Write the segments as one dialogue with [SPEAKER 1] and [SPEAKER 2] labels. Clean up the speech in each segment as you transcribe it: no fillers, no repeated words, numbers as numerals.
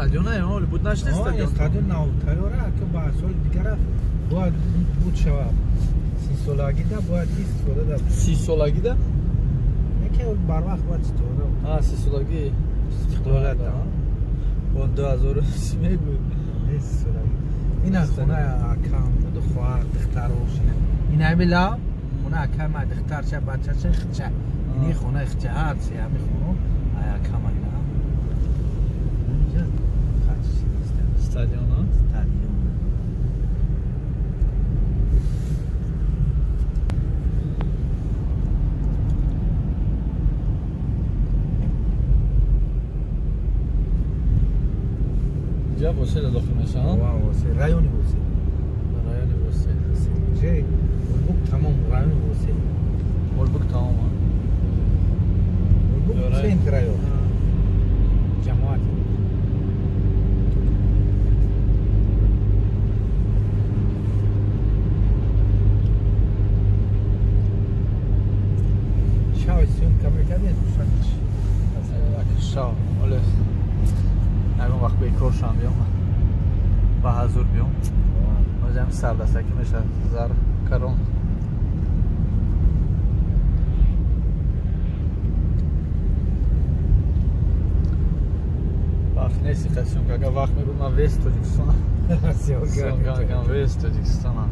[SPEAKER 1] Стадион ё буд нашта стадион.
[SPEAKER 2] Стадион нав тайёра ки ба сол дигара бояд буд шавад. 30 солагида бояд истифода да.
[SPEAKER 1] 30 солагида?
[SPEAKER 2] Яке бар вақт бояд истифода.
[SPEAKER 1] А 30 солаги
[SPEAKER 2] истиқлолият.
[SPEAKER 1] Он 2030 мегӯй.
[SPEAKER 2] 30 солаги. Ина хона акам буд хоҳар духтарош. Ин ҳами лав хона акам духтарча бачача хча. Ини хона хча ҳар се ҳами хона акам ина.
[SPEAKER 1] Стадион, а?
[SPEAKER 2] Стадион.
[SPEAKER 1] Инҷа Восе дохил мешавад?
[SPEAKER 2] Ва Восе, райони Восе.
[SPEAKER 1] Райони Восе.
[SPEAKER 2] Же, Улбук тамом, райони Восе.
[SPEAKER 1] Улбук тамом, а?
[SPEAKER 2] Улбук центр район. Ҷамоат. Шав съёмка мекардем,
[SPEAKER 1] шав, оле. Ягон вақт бекор шам биём, ба ҳазур биём. Ҳозир сардастакӣ мешавад, зар карон. Вақт нест иқа съёмка, агар вақт мебуд ман весь Тоҷикистона. Съёмка мекунам, весь Тоҷикистона.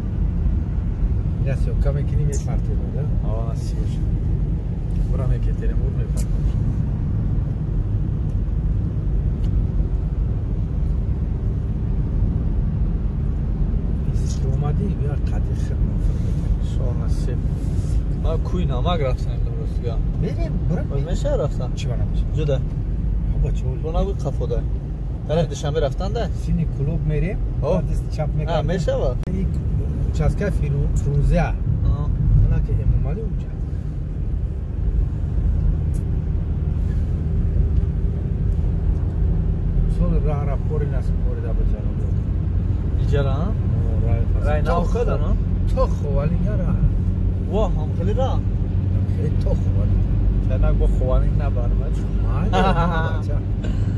[SPEAKER 2] Ина съёмка мекунӣ мепартем, да?
[SPEAKER 1] Ава насиб бошад. Бурам Екатеринбург мепартем.
[SPEAKER 2] Омадӣ биё қати хидмат.
[SPEAKER 1] Шо насиб. Ман кӯи намак рафтам ростига.
[SPEAKER 2] Мерем, бурам.
[SPEAKER 1] Боз мешава рафтан?
[SPEAKER 2] Чӣ ба намешава?
[SPEAKER 1] Ҷуда.
[SPEAKER 2] Ҳаба чӣ?
[SPEAKER 1] Бо набуд қафода. Тарафи Душанбе рафтан да?
[SPEAKER 2] Сини клуб мерем. Даст чап мекардем.
[SPEAKER 1] Мешава?
[SPEAKER 2] Участка Фирӯза. Ана ки Эмомалӣ уҷа. Сол раҳ пори насупорида ба ҷаноб.
[SPEAKER 1] Иҷара? Рай нав када, на?
[SPEAKER 2] То Ховалинга раҳ.
[SPEAKER 1] Во, ҳам хеле раҳ?
[SPEAKER 2] Хеле то Ховалинга.
[SPEAKER 1] Чанак бо Ховалинг набармад.
[SPEAKER 2] Майда,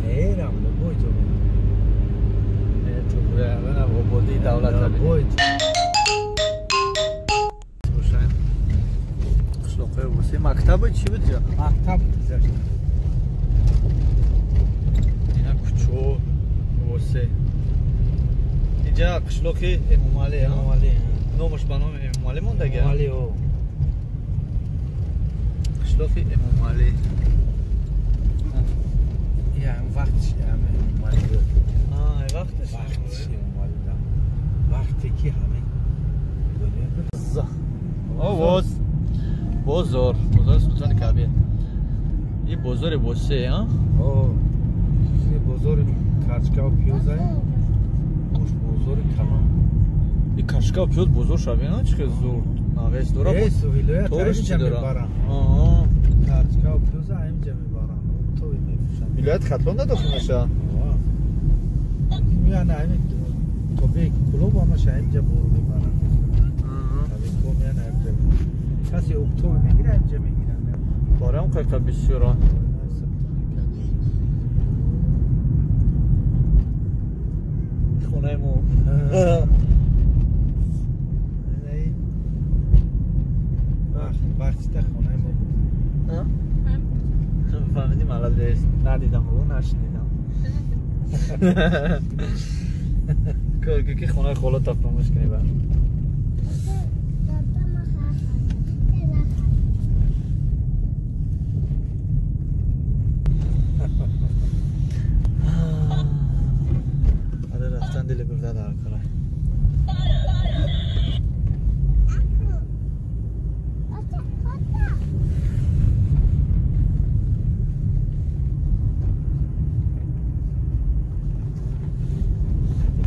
[SPEAKER 2] мерам, любой ҷо.
[SPEAKER 1] Э, ту на ободии давлат.
[SPEAKER 2] Любой ҷо.
[SPEAKER 1] Бошаем. Қишлоқҳои Восе. Мактаб чӣ буд ҷо?
[SPEAKER 2] Мактаб гузашт.
[SPEAKER 1] Ина кӯчо Восе. Инҷа қишлоқи Эмомалӣ,
[SPEAKER 2] Эмомалӣ.
[SPEAKER 1] Номаш ба номи Эмомалӣ мондаги?
[SPEAKER 2] Эмомалӣ, о.
[SPEAKER 1] Қишлоқи Эмомалӣ.
[SPEAKER 2] Я вақтш Эмомалӣ буд.
[SPEAKER 1] А, вақтш.
[SPEAKER 2] Вақтш Эмомалӣ буд. Вақте ки ҳамин
[SPEAKER 1] Овоз. Бозор, бозори Султони Кабир. Ин бозори Восе, а?
[SPEAKER 2] О. Ин бозори карчкаву пиёза. Гӯш бозори калон.
[SPEAKER 1] И кашка пиёз бозор шави, на? Чӣ хел зур навес дора?
[SPEAKER 2] Эс вилоят
[SPEAKER 1] ториш чӣ
[SPEAKER 2] ҳаминҷа
[SPEAKER 1] дора?
[SPEAKER 2] мебаранд.
[SPEAKER 1] Аҳа.
[SPEAKER 2] Карчкаву пиёза ҳаминҷа мебаранд. Оптовӣ мефурӯшанд.
[SPEAKER 1] Вилояти Хатлон дохил мешавад?
[SPEAKER 2] Меян ҳамин тобеи клуб ҳамаша ҳаминҷа бор мебаранд. Табико меян ҳаминҷа. Касе оптовӣ мегира ҳаминҷа мегиранд.
[SPEAKER 1] Барам қайқа бисёра. Хонаи мо.
[SPEAKER 2] Вақтида хонаи мо буд.
[SPEAKER 1] Фаҳмидӣ, молодец. Надидам, ӯ нашнидам. Ки хонаи холата фаромӯш кунӣ ба. Аре рафтан дили бурда дар кора.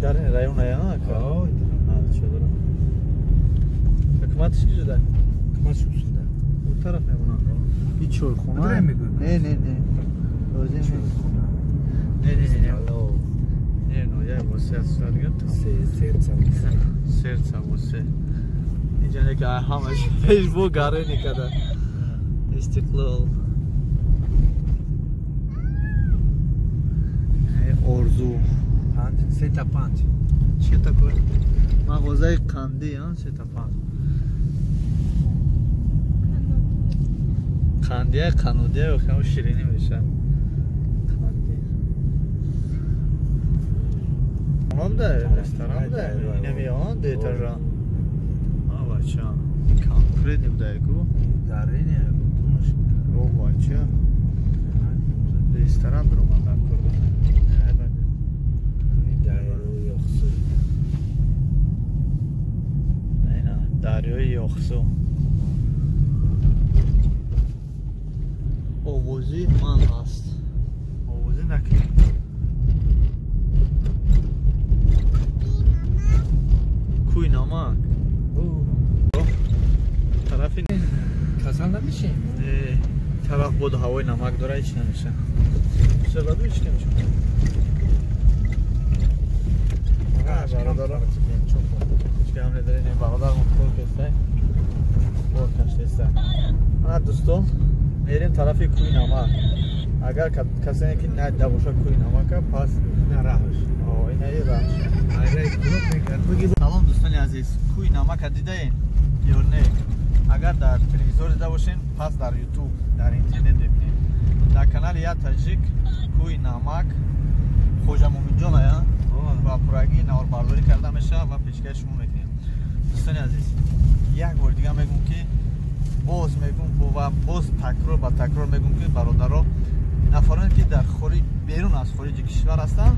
[SPEAKER 1] Дар ин район ая ака? Чӣ дорам? Ҳукуматиш ки ҷуда?
[SPEAKER 2] Ҳукуматш усуда.
[SPEAKER 1] У тараф мемонам. И чойхона?
[SPEAKER 2] Куҷое мегӯӣ?
[SPEAKER 1] Не, не, не. Лозим нест. Не, не, не. Не, ноҳияи Восе аст дигар.
[SPEAKER 2] Сердца.
[SPEAKER 1] Сердца Восе. Инҷа не ки ҳамаш пешбо гарени када. Истиқлол. Орзу.
[SPEAKER 2] 5 3 та 5.
[SPEAKER 1] Чӣ такое? Мағозаи қандӣ, 3 та 5. Қандия, қанудия, охир ширинӣ мешавад. Қандӣ. Омада, ресторан да, инами он ду этажа. А бача, конкретный буда ку?
[SPEAKER 2] Дарини, дунаш.
[SPEAKER 1] О бача. Ресторан даромада курда. Хайба.
[SPEAKER 2] Дарёи Ёхсу.
[SPEAKER 1] Ина, дарёи Ёхсу. Овозӣ ман аст. Овозӣ накунед. Кӯи намак. Тарафи
[SPEAKER 2] касал намешем.
[SPEAKER 1] Тараф боду ҳавои намак дора, ҳеч намеша. Чараду ҳеч намеша. Бародаро, ҳеч гап надорем. Бародармон кор кестай. Кор каштеста. Ана дӯстон, мерем тарафи кӯи намак. Агар касоне ки надида бошад кӯи намака, пас
[SPEAKER 2] ина раҳш.
[SPEAKER 1] Инаи раҳш. Салом дӯстони азиз, кӯи намака дидаем ё не? Агар дар телевизор дида бошем, пас дар YouTube, дар интернет мебинем. Дар канали Я Таҷик кӯи намак Хоҷа Муминҷон ая ба пуррагӣ наворбардорӣ карда мешавад ва пешкаши шумо мекунем. Дӯстони азиз, як бори дига мегӯм ки боз мегӯм ва боз такрор ба такрор мегӯм ки бародаро, нафароне ки дар хориҷ, берун аз хориҷи кишвар ҳастанд,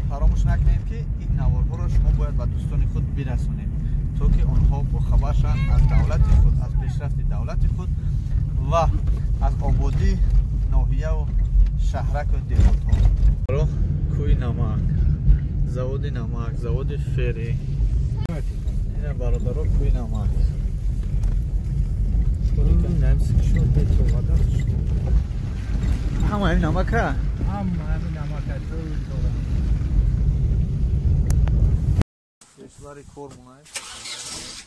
[SPEAKER 1] фаромӯш накунед ки ин наворҳоро шумо бояд ба дӯстони худ бирасонед, то ки онҳо бохабар шаванд аз давлати худ, аз пешрафти давлати худ ва аз ободии ноҳияву шаҳраку деҳотҳо. Кӯи намак, заводи намак, заводи ферри. Ина бародаро, кӯи намак. Ҳама ҳамин намака?
[SPEAKER 2] Ҳама ҳамин намака.
[SPEAKER 1] Кишвари кор монай.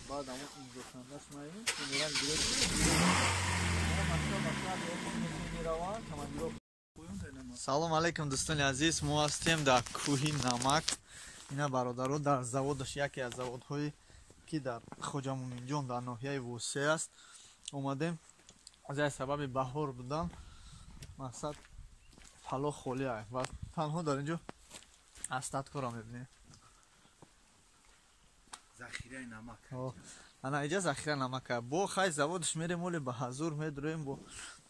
[SPEAKER 1] Баъд ҳамон имзокунандаш маем. Мерам гирефт. Салом алейкум дӯстони азиз, мо ҳастем дар кӯҳи намак. Ина бародаро, дар заводаш, яке аз заводҳое ки дар Хоҷа Муминҷон дар ноҳияи Восе аст, омадем. Аз як сабаби баҳор будан, мақсад пало холӣ аст ва танҳо дар инҷо астаткора мебинем.
[SPEAKER 2] Захираи намак.
[SPEAKER 1] Ана иҷа захира намака. Бо хай заводаш мерем, оле ба ҳазур медроем, бо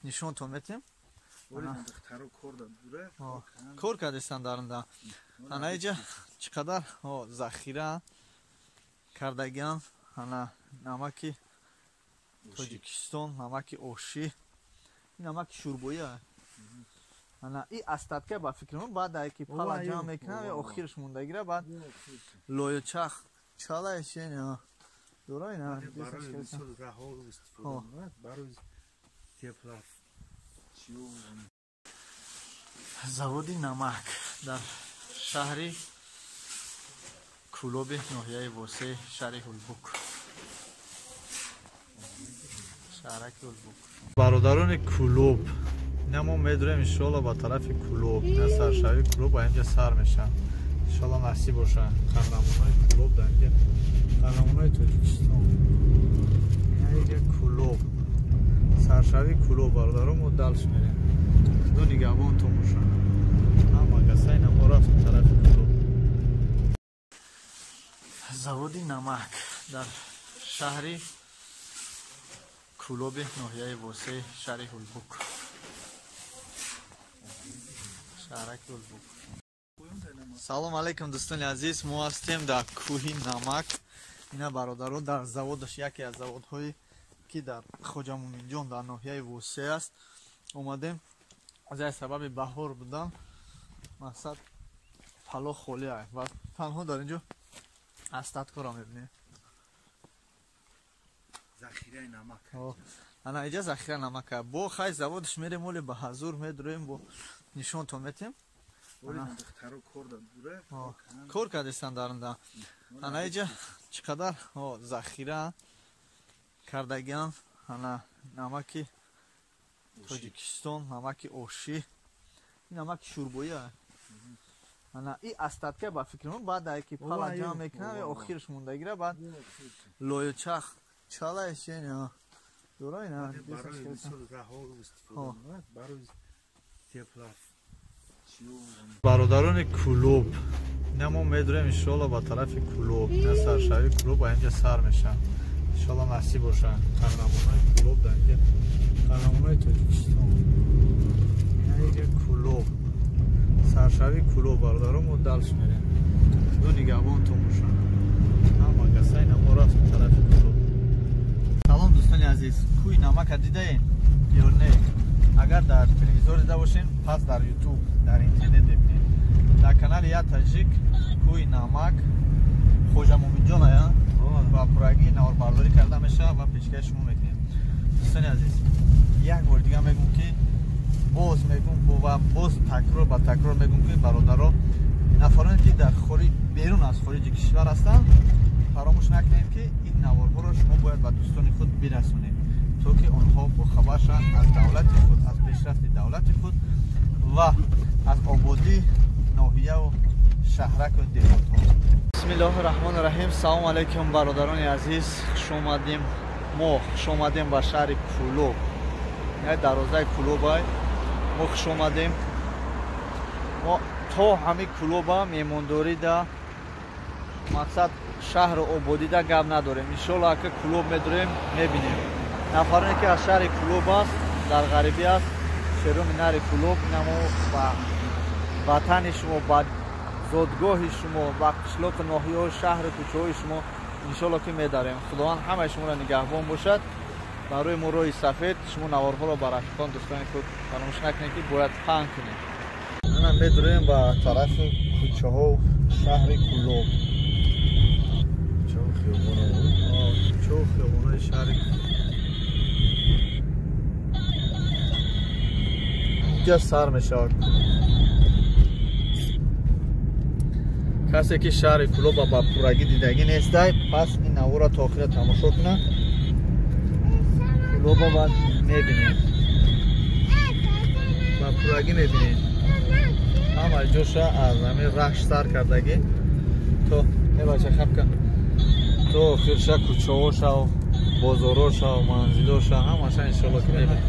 [SPEAKER 1] нишонтон метем. Кор кардестан дарунда. Ана иҷа чӣ қадар захира кардагиан. Ана намаки Тоҷикистон, намаки ошӣ, ин намаки шӯрбоӣ. Ана и астатка ба фикри ман баъд ки пала ҷамъ мекунам, охирш мондагира баъд лоючах чалаеш дора ина заводи намак дар шаҳри Кӯлоби ноҳияи Восе, шаҳри Ҳулбук. Шаҳраки Ҳулбук. Бародарони Кӯлоб, ина мо медурем иншоалло ба тарафи Кӯлоб. Ина саршавии Кӯлоб ба инҷа сар мешавад. Иншоалло насиб бошад. Қаҳрамонои Кӯлоб дар инҷа, қаҳрамонои Тоҷикистон. Ина инҷа Кӯлоб, саршавии Кӯлоб бародаро, мо далш мерем. Худо нигаҳбонтон бошад. Ҳама каса ина мо рафтем тарафи Кӯлоб. Заводи намак дар шаҳри Кӯлоби ноҳияи Восе, шаҳри Ҳулбук. Шаҳраки Ҳулбук. Салом алейкум дӯстони азиз, мо ҳастем дар кӯҳи намак. Ина бародаро, дар заводаш, яке аз заводҳое ки дар Хоҷа Муминҷон дар ноҳияи Восе аст, омадем. Аз як сабаби баҳор будан, мақсад пало холӣ аст ва танҳо дар инҷо астаткора мебинем.
[SPEAKER 2] Захираи намак.
[SPEAKER 1] Ана иҷа захира намака. Бо хай заводаш мерем, оле ба ҳазур медроем, бо нишонтон метем. Кор кардестан дарунда. Ана иҷа чӣ қадар захира кардагиан. Ана намаки Тоҷикистон, намаки ошӣ, ин намаки шӯрбоӣ. Ана и остатка ба фикрам баъд ай ки пала ҷамъ мекунам охирш мондагира баъд лою чах чалаеш ена дора ина бародарони клуб ина мо медурем иншоалло ба тарафи клуб ина саршави клуб а инҷа сар меша иншоалло насиб боша қаҳрамонои клуб дар инҷа қаҳрамонои Тоҷикистон ина инҷа клуб саршави клуб бародарон мо далш мерем ду нигаҳбонтон бошанд ҳама каса ина мо рафтем тарафи клуб. Салом дӯстони азиз, кӯи намака дидаен ё не? Агар дар телевизор дида бошен, пас дар ютуб, дар интернет мебинед. Дар канали Я Таҷик кӯи намак Хоҷа Муминҷон ая ба пуррагӣ наворбардорӣ карда мешавад ва пешкаши шумо мекунем. Дӯстони азиз, як бори дига мегӯм ки боз мегӯм ва боз такрор ба такрор мегӯм ки бародаро, нафароне ки дар хориҷ берун аз хориҷи кишвар ҳастанд, фаромӯш накунед ки ин наворҳоро шумо бояд ба дӯстони худ бирасонед, то ки онҳо бохабар шаванд аз давлати худ, аз пешрафти давлати худ ва аз ободии ноҳияву шаҳраку деҳотҳо. Бисмиллоҳи раҳмони раҳим. Салому алайкум бародарони азиз, хуш омадем. Мо хуш омадем ба шаҳри Кӯлоб. Як дарвозаи Кӯлобай. Мо хуш омадем. Мо то ҳамин Кӯлоба меҳмондорида мақсад шаҳру ободида гап надорем. Иншоалло ака Кӯлоб медурем, мебинем. Нафароне ки аз шаҳри Кӯлоб аст, дар ғарибӣ аст, шеруми нари Кӯлоб, ина мо ба ватани шумо, ба зодгоҳи шумо, ба қишлоқу ноҳияҳо, шаҳру кӯчаҳои шумо иншоалло ки медарем. Худованд ҳамаи шуморо нигаҳбон бошад. Барои мо роҳи сафед, шумо наворҳоро ба рафиқон, дӯстони худ фаромӯш накунед ки бояд паҳн кунед. Ана медурем ба тарафи кӯчаҳо шаҳри Кӯлоб. Кӯчаҳу хиёбонҳои шаҳри инҷа сар мешавад. Касе ки шаҳри Кӯлоба ба пуррагӣ дидагӣ нестай, пас ин наворро то охира тамошо кунад. Кӯлоба ба мебинед, ба пуррагӣ мебинед. Ҳама ҷоша аз ҳамин рахш сар кардагӣ то мебача хапка то охирша кӯчаҳошав, бозорҳошав, манзилҳошав ҳамаша иншоалло ки мебинед.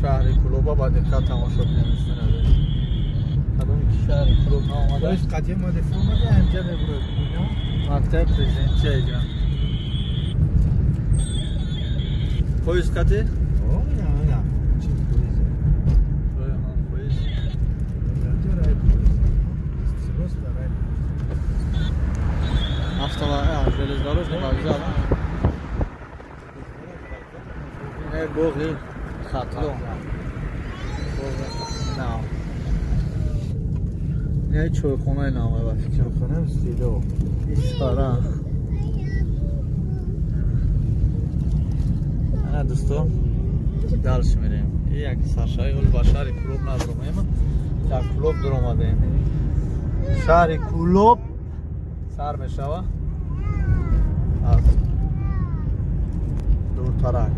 [SPEAKER 1] Шаҳри Кӯлоба ба диққат тамошо кунед. Кадоме ки шаҳри Кӯлоб наомада, мактаби президентия иҷа. Поезд қати? Железнодорожный вокзал. Боғи Хатлон. Нав. Не чойхонаи нав ба фикр.
[SPEAKER 2] Чойхона Истило.
[SPEAKER 1] Исфара. Ана дӯсто, дальше мерем. Як саршави ҳол ба шаҳри Кӯлоб надуромаем. Дар Кӯлоб дуромадаем. Шаҳри Кӯлоб сар мешава аз дуртарак.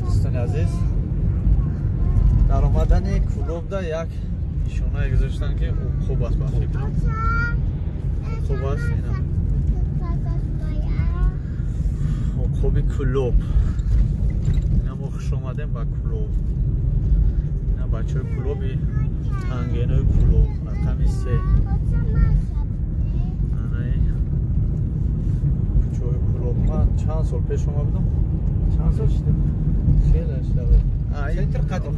[SPEAKER 1] Дӯстони азиз, дар омадани Кӯлобда як нишонае гузоштанд ки уқуб аст ба фикрам. Уқуб аст ина. Уқуби Кӯлоб. Ина мо хуш омадем ба Кӯлоб. Ина бачаҳои Кӯлоби тангенои Кӯлоб рақами 3. Анаи кӯчаҳои Кӯлоб. Ман чанд сол пеш омада будам?
[SPEAKER 2] Чанд сол шуда?
[SPEAKER 1] Хеле шуда буд.
[SPEAKER 2] Центр қати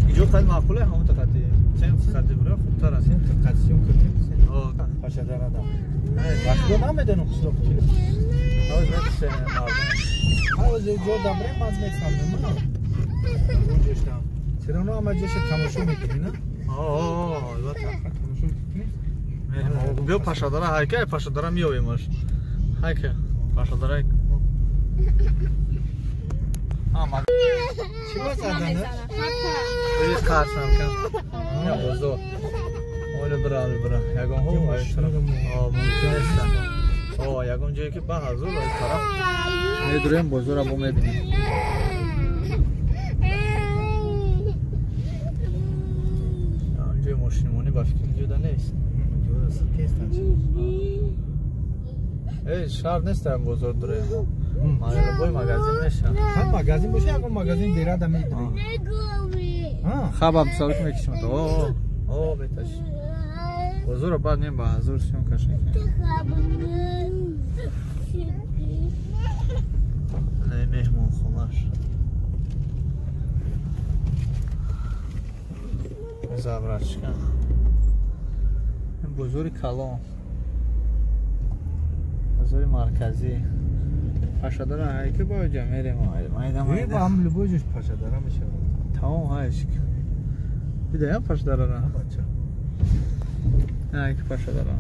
[SPEAKER 1] иҷо қад маъқуле ҳамон қати. Центр қати бура хубтар аст.
[SPEAKER 2] Центр қати съёмка кунем. Пашадарада. Вақто намедонам қишлоқ чи.
[SPEAKER 1] Ҳоз мепурсем мардум.
[SPEAKER 2] Ҳоз ҷо дамрем ман мефаҳмам. Унҷоштам. Чаро ҳама ҷоша тамошо мекунӣ, на?
[SPEAKER 1] Албатта.
[SPEAKER 2] Тамошо мекунӣ?
[SPEAKER 1] Биё Пашадара ҳайка, Пашадара меёбемаш. Ҳайка, Пашадара.
[SPEAKER 2] Чӣ бозаданаш?
[SPEAKER 1] Қарсам кам. Бозор. Оле бира, оле бира. Ягон ҳо мумкин нест. О, ягон ҷое ки ба ҳазур аз тараф медурем, бозора бо мебинем. Ҷои мошинмонӣ ба фикр ҷода нест. Шаҳр нест, бозор дурем. Бой магазин меша.
[SPEAKER 2] Ҳар магазин боша, ягон магазин берада медурем.
[SPEAKER 1] Хаба мисолик мекишем. О, о, беташ. Бозора баъд мем ба ҳазур съёмка шекем. Не, меҳмонхонаш. Забрачка. Бозори калон. Бозори марказӣ. Пашадара ҳайки бо ҷа мерем. Майда майда.
[SPEAKER 2] Ба ҳам любой ҷош пашадара мешавад.
[SPEAKER 1] Тамом ҳайшк. Дидаям пашадарара?
[SPEAKER 2] Бача.
[SPEAKER 1] Ҳайки пашадара.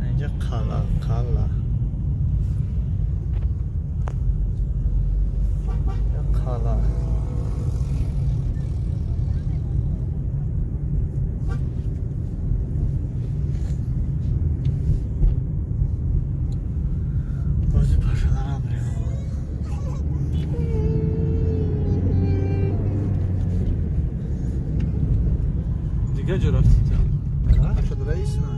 [SPEAKER 1] Инҷа қала, қала. Қала. Бози пашадарам мерем. Дига ҷо рафтӣ ту? Пашадара исна.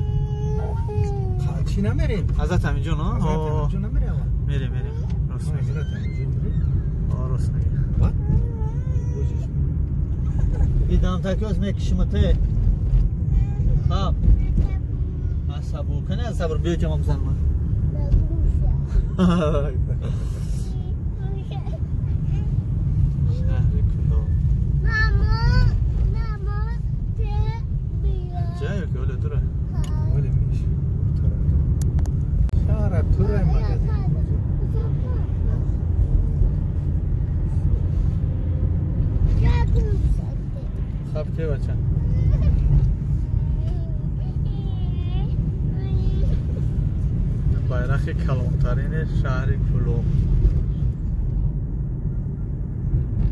[SPEAKER 2] Чӣ намерем?
[SPEAKER 1] Ҳазрат Амиҷон, а?
[SPEAKER 2] Ҳазрат Амиҷон намерем?
[SPEAKER 1] Мерем, мерем. Рост мегӣ.
[SPEAKER 2] Ҳазрат Амиҷон мерем?
[SPEAKER 1] Рост мегӣ.
[SPEAKER 2] Баъд?
[SPEAKER 1] Дидам такёз мекишимате. Хаб. Асабур. Кани асабур биё ҷамам зан ман. Шаҳри Кӯлоб. Ҷае ки оле дура.
[SPEAKER 2] Оле меш. Шаҳра пурра магазин.
[SPEAKER 1] Хаб ке бача? Байрақи калонтарини шаҳри Кӯлоб.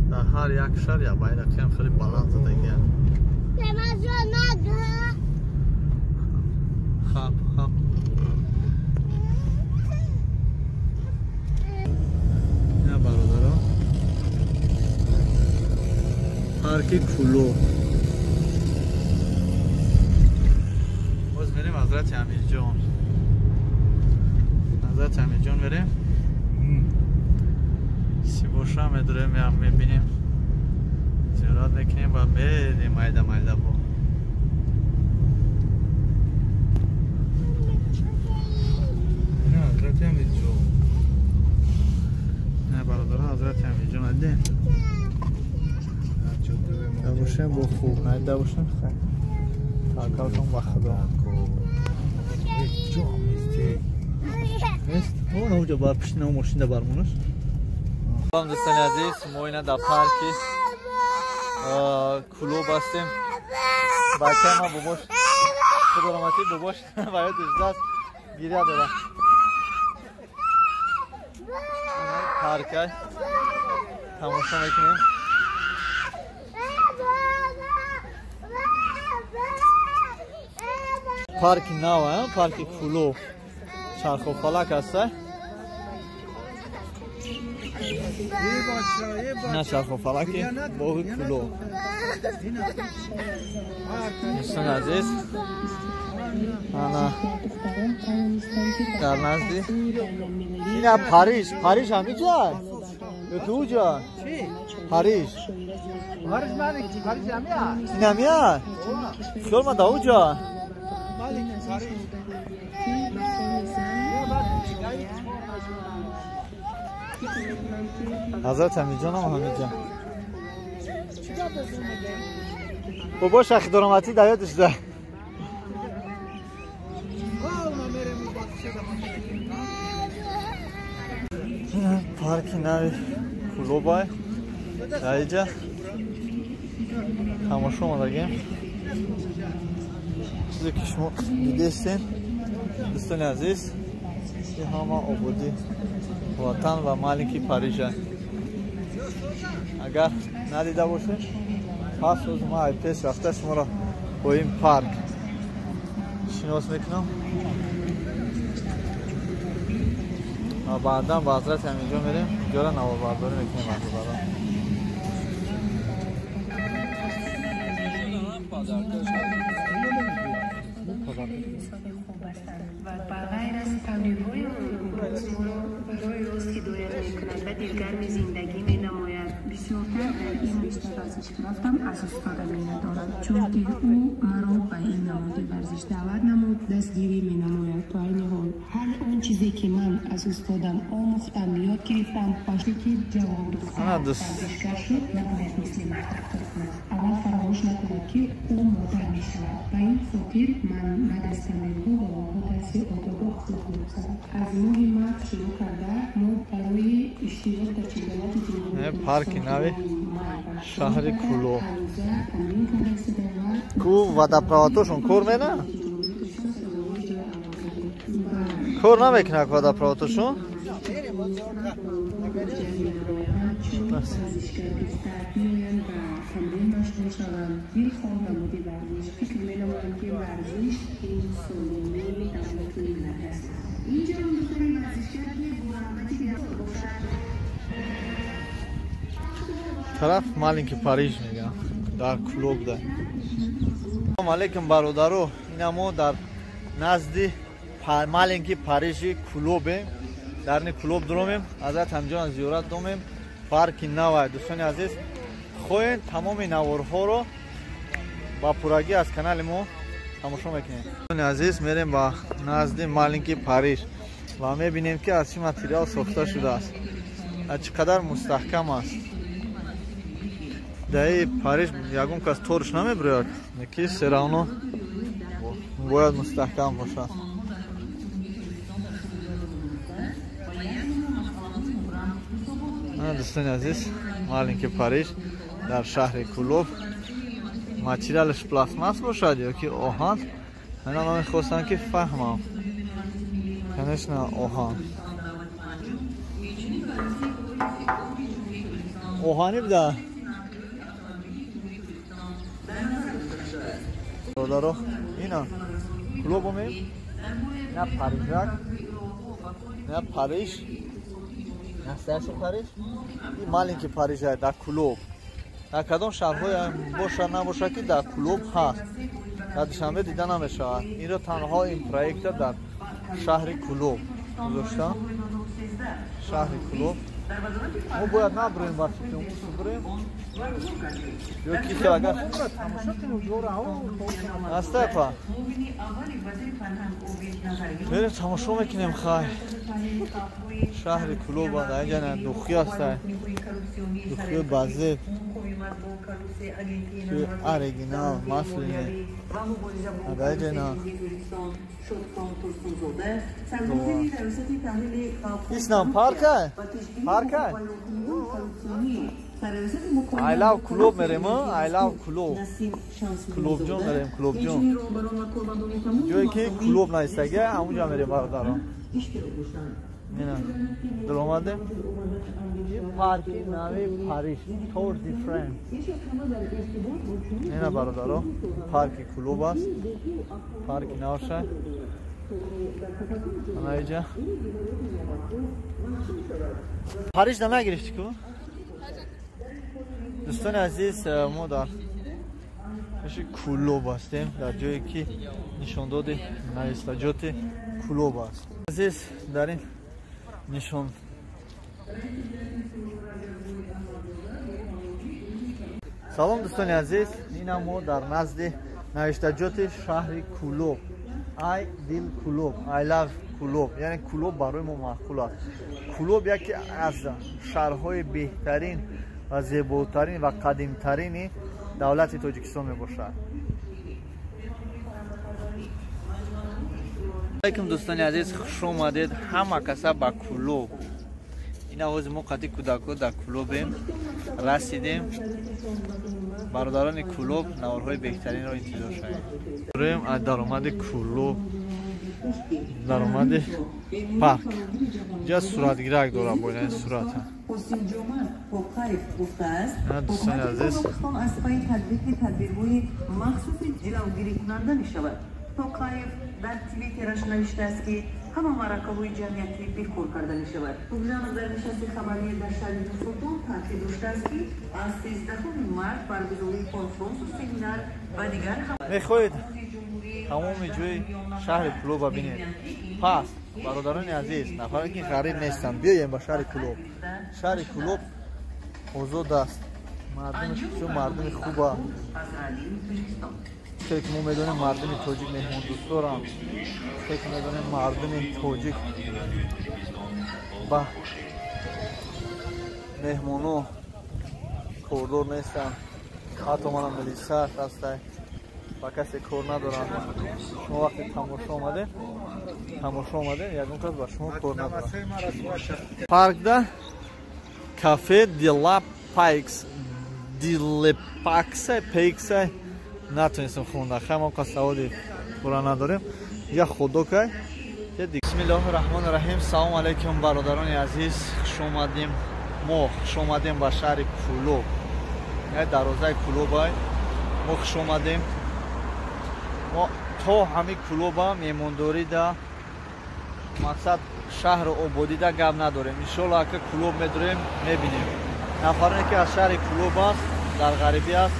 [SPEAKER 1] Дар ҳар як шаҳр як байрақиам хеле баланд задагианд. Хаб, хаб. Ина бародаро. Парки Кӯлоб. Боз мерем Ҳазрати Амирҷон. Ҳазрати Амирҷон мерем. Сибоша медурем, ям мебинем. Зиёрат мекунем ва мерем майда майда бо.
[SPEAKER 2] Ина Ҳазрати Амирҷон.
[SPEAKER 1] Не бародаро, Ҳазрати Амирҷон адем. Дабошем бо хуб, найда бошем хай. Таваккалтон ба Худо.
[SPEAKER 2] Ҷо нести.
[SPEAKER 1] Нест? О, науҷа бар пишти нав мошин да бармонаш. Салом дӯстони азиз, мо ина дар парки Кӯлоб ҳастем. Бачаи ман бобош худораматӣ бобош ба ёдаш даст гиря дорад. Парка тамошо мекунем. Парки нав, парки Кӯлоб. Чархофалак аст. Ина чархофалаки боғи Кӯлоб. Дӯстони азиз, ана дар назди ина Париж, Париж ҳамиҷа? Ё ки уҷа? Париж. Ин ҳамия? Хиёл ман дар уҷа. Ҳазрат Амиҷонам ҳамиҷа. Бобо шахидороматӣ дар ёдаш да. Парки нави Кӯлобай. Дар иҷа тамошо омадагем. Чизе ки шумо дидестен, дӯстони азиз, Ҳама ободӣ ватан ва маленький Парижа. Агар надида бошед, пас ҳозир ман ай пеш рафта шуморо бо ин парк шинос мекунам ва баъдан ба ҳазрати ҳаминҷо мерем, ҷора наворбардорӣ мекунем бародарон.
[SPEAKER 3] Аз устодам миннатдорам, чунки ӯ маро ба ин намуди варзиш даъват намуд, дастгирӣ менамояд. То айни ҳол ҳар он чизе ки ман аз устодам омӯхтам, ёд гирифтам, вақте ки ҷавон духтар варзишгар шуд, набояд мисли мард рафтор кунад. Аввал фаромӯш накунад, ки ӯ модар мешавад. Ба ин хотир ман баъд аз тамринҳо ба онҳо дарси одобу ахлоқ мегузарам. Аз моҳи март шурӯъ карда мо барои иштирок дар чемпионати ҷумҳурии
[SPEAKER 1] парки нави шаҳри Кӯлоб. Ку водопроводошон кор мена? Кор намекунад водопроводошон? Тараф маленький Париж мегам дар Кӯлоб да. Салом алейкум бародаро, ина мо дар назди маленький Парижи Кӯлобем. Дар ин Кӯлоб дуромем, ҳазрат ҳамҷон зиёрат домем. Парки навай дӯстони азиз, хоҳед тамоми наворҳоро ба пуррагӣ аз канали мо тамошо мекунед. Дӯстони азиз, мерем ба назди маленький Париж ва мебинем, ки аз чӣ материал сохта шудааст, аз чӣ қадар мустаҳкам аст. Даи Париж ягон кас торш намебирояд, ки всё равно бояд мустаҳкам бошад. Дӯстони азиз, маленький Париж дар шаҳри Кӯлоб. Материалаш пластмасс бошад ё ки оҳан? Ман мехостам ки фаҳмам. Конечно, оҳан. Оҳанӣ буда. Бародаро, ина Кӯлоб омем, на Парижак, на Париж, настоящий Париж, и маленький Париж дар Кӯлоб. Дар кадом шаҳрҳое бошад набошад, ки дар Кӯлоб ҳаст, дар Душанбе дида намешавад. Инро танҳо ин проекта дар шаҳри Кӯлоб гузоштам. Шаҳри Кӯлоб. Мо бояд набурем ба фикр, бурем ё ки агар астапа мерем тамошо мекунем. Хай шаҳри Кӯлоб дар инҷа духи аста, духи базеб ки оригинал маслине. Дар инҷа на Ислам парка? Парка? I love Кӯлоб мерем, I love Кӯлоб. Кӯлобҷон мерем, Кӯлобҷон. Ҷое ки Кӯлоб наистага, ҳамунҷа мерем бародарон. Ина, даромадем. Ин парки нави Париж, Tour de France. Ина бародаро, парки Кӯлоб аст. Парки навша. Ана иҷа. Париж да нагирифтӣ ку? Дӯстони азиз, мо дар пеши Кӯлоб ҳастем, дар ҷое ки нишондоди навистаҷоти Кӯлоб аст. Азиз, дар ин нишон Салом дӯстони азиз, ина мо дар назди навиштаҷоти шаҳри Кӯлоб. Ай дил Кӯлоб, I love Кӯлоб, яъне Кӯлоб барои мо маъқул аст. Кӯлоб яке аз шаҳрҳои беҳтарин ва зеботарин ва қадимтарини давлати Тоҷикистон мебошад. Алейкум дӯстони азиз, хуш омадед ҳама каса ба Кӯлоб. Ина ҳозир мо қати кӯдакҳо дар Кӯлобем, расидем. Бародарони Кӯлоб, наворҳои беҳтаринро интизор шавед. Рӯем аз даромади Кӯлоб. Даромади парк. Инҷа суратгирак дорам, бо ин сурата. Дӯстони азиз,
[SPEAKER 4] аз пайи татбиқи тадбирҳои махсуси ҷилавгирикунанда мешавад. Тоқаев дар твиттераш навиштааст, ки ҳама маъракаҳои ҷамъиятӣ бекор карда мешавад. Тугжанов дар нишасти хабарӣ дар шаҳри Нурсултон таъкид доштааст, ки аз 13 март баргузории конфронсу семинар ва дигар
[SPEAKER 1] мехоҳед тамоми ҷои шаҳри Кӯлоба бинед. Пас бародарони азиз, нафаре ки ғариб нестанд, биёем ба шаҳри Кӯлоб. Шаҳри Кӯлоб озод аст, мардумаш бисёр мардуми хуба. Хеле ки мо медонем, мардуми тоҷик меҳмондӯстдоранд. Хеле ки медонем, мардуми тоҷик ба меҳмоно кордор нестанд. Ҳатто мана милиса ҳастай, ба касе кор надоранд. Шумо вақте тамошо омадем, ягон кас ба шумо кор надорад. Паркда кафе Дила Пайкс, Дилепакса, Пейкса натонистем хонда. Хай, мо саводи пурра надорем. Я ходокай. Бисмиллоҳи раҳмони раҳим. Салому алайкум, бародарони азиз, хуш омадем. Мо хуш омадем ба шаҳри Кӯлоб. Як дарвозаи Кӯлобай. Мо хуш омадем. Мо то ҳами Кӯлоба меҳмондорида, мақсад шаҳру ободида гап надорем. Иншолло, ака Кӯлоб медорем, мебинем. Нафароне ки аз шаҳри Кӯлоб аст, дар ғарибӣ аст,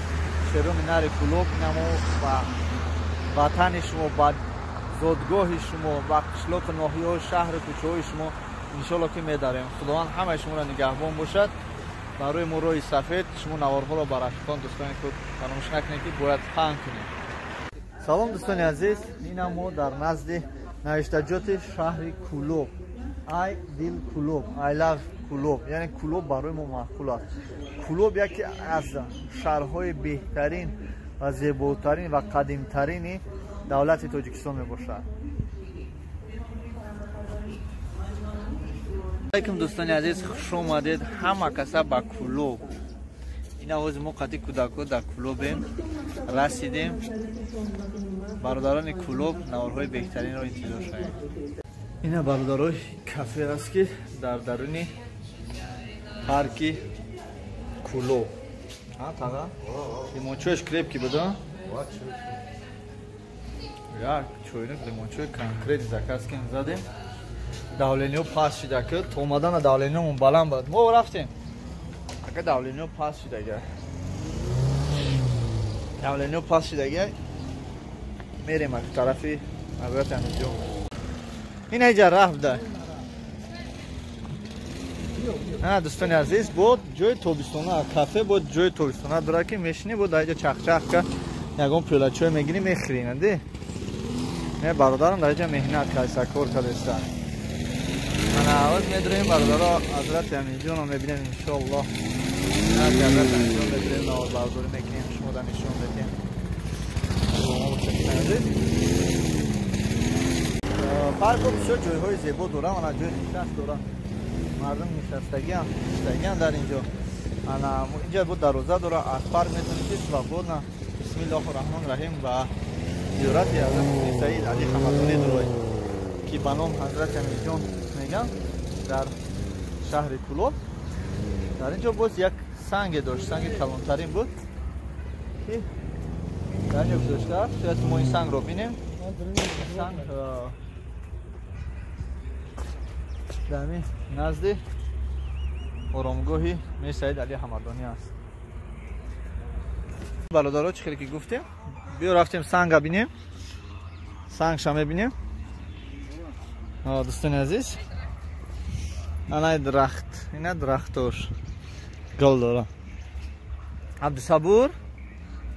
[SPEAKER 1] шеруми нари Кӯлоб, инамо ба ватани шумо, ба зодгоҳи шумо, ба қишлоқу ноҳияҳои шаҳру кӯчаҳои шумо иншолло ки медарем. Худованд ҳамаи шуморо нигаҳбон бошад. Барои мо роҳи сафед. Шумо наворҳоро ба рафиқон, дӯстони худ фаромӯш накунед, ки бояд паҳн кунед. Салом, дӯстони азиз, ина мо дар назди навиштаҷоти шаҳри Кӯлоб. Ай дил Кӯлоб, I love Кӯлоб, яъне Кӯлоб барои мо маъқул аст. Кӯлоб яке аз шаҳрҳои беҳтарин ва зеботарин ва қадимтарини давлати Тоҷикистон мебошад. Алайкум, дӯстони азиз, хуш омадед ҳама каса ба Кӯлоб. Ин авози мо қати кӯдако дар Кӯлобем, расидем. Бародарони Кӯлоб, наворҳои беҳтаринро интизор шавед. Ина бародарои, кафе аст, ки дар даруни парки Кӯлоб. Тага лимончояш крепкий буда, як чойник лимончои конкрет заказ кем, задем. Давлениё паст шида, ки то омадана давлениёмон баланд буд. Мо рафтем, ака давлениё паст шидага, давлениё паст шидага. Мерем ака тарафи ҳазрати Амирҷон. Ина иҷа рафт да. Дӯстони азиз, бо ҷои тобистона кафе, бо ҷои тобистона дора, ки мешинӣ, бо дар иҷа чахчах ка ягон пиёла чой мегирӣ, мехӯрӣ. Нади не, бародарам дар иҷа меҳнат кардеста, кор кардеста. Ана аваз медурем, бародаро, ҳазрати Амирҷонро мебинем иншоаллоҳ. Ҳазрати Амирҷон медурем, наворбардорӣ мекунем, шумо дар нишон медиҳем. Парко бисёр ҷойҳои зебо дорам. Ана ҷои нишаст дорам, мардум нишастагиам, нишастагиам дар инҷо. Ана инҷа бо дарвоза дора, аз парк метавонед ки свободно. Бисмиллоҳу раҳмони раҳим, ба зиёрати ҳазрати Саид Али Ҳамадонӣ дурой, ки ба ном ҳазрати Амирҷон мегӯянд дар шаҳри Кӯлоб. Дар инҷо боз як санге дошт, санги калонтарин буд, ки дар инҷо гузоштааст. Шояд мо ин сангро бинем. Санг дар назди оромгоҳи Мир Саид Али Ҳамадонӣ аст. Бародаро, чӣ хеле ки гуфтем, биё рафтем санга бинем, сангша мебинем. Дӯстони азиз, анай дарахт, ина дарахтош гул дора. Абдусабур,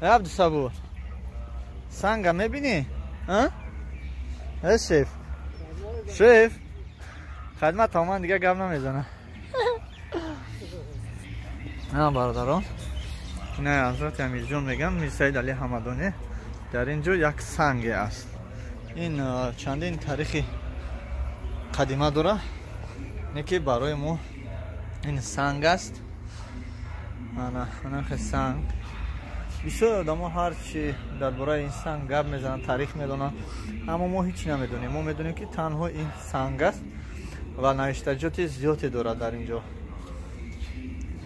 [SPEAKER 1] э Абдусабур, санга мебинӣ? Э шеф, шеф, хадмат тамоман дига гап намезана. Бародарон, ина ҳазрати Амирҷон мегӯям, Мир Саид Али Ҳамадонӣ. Дар ин ҷо як санге аст. Ин чандин таърихи қадима дора, не ки барои мо ин санг аст. Ана санг Бисёр одамо ҳарчи дар бораи ин санг гап мезананд, таърих медонанд, аммо мо ҳеҷ намедонем. Мо медонем, ки танҳо ин санг аст ва навиштаҷоти зиёде дорад дар ин ҷо.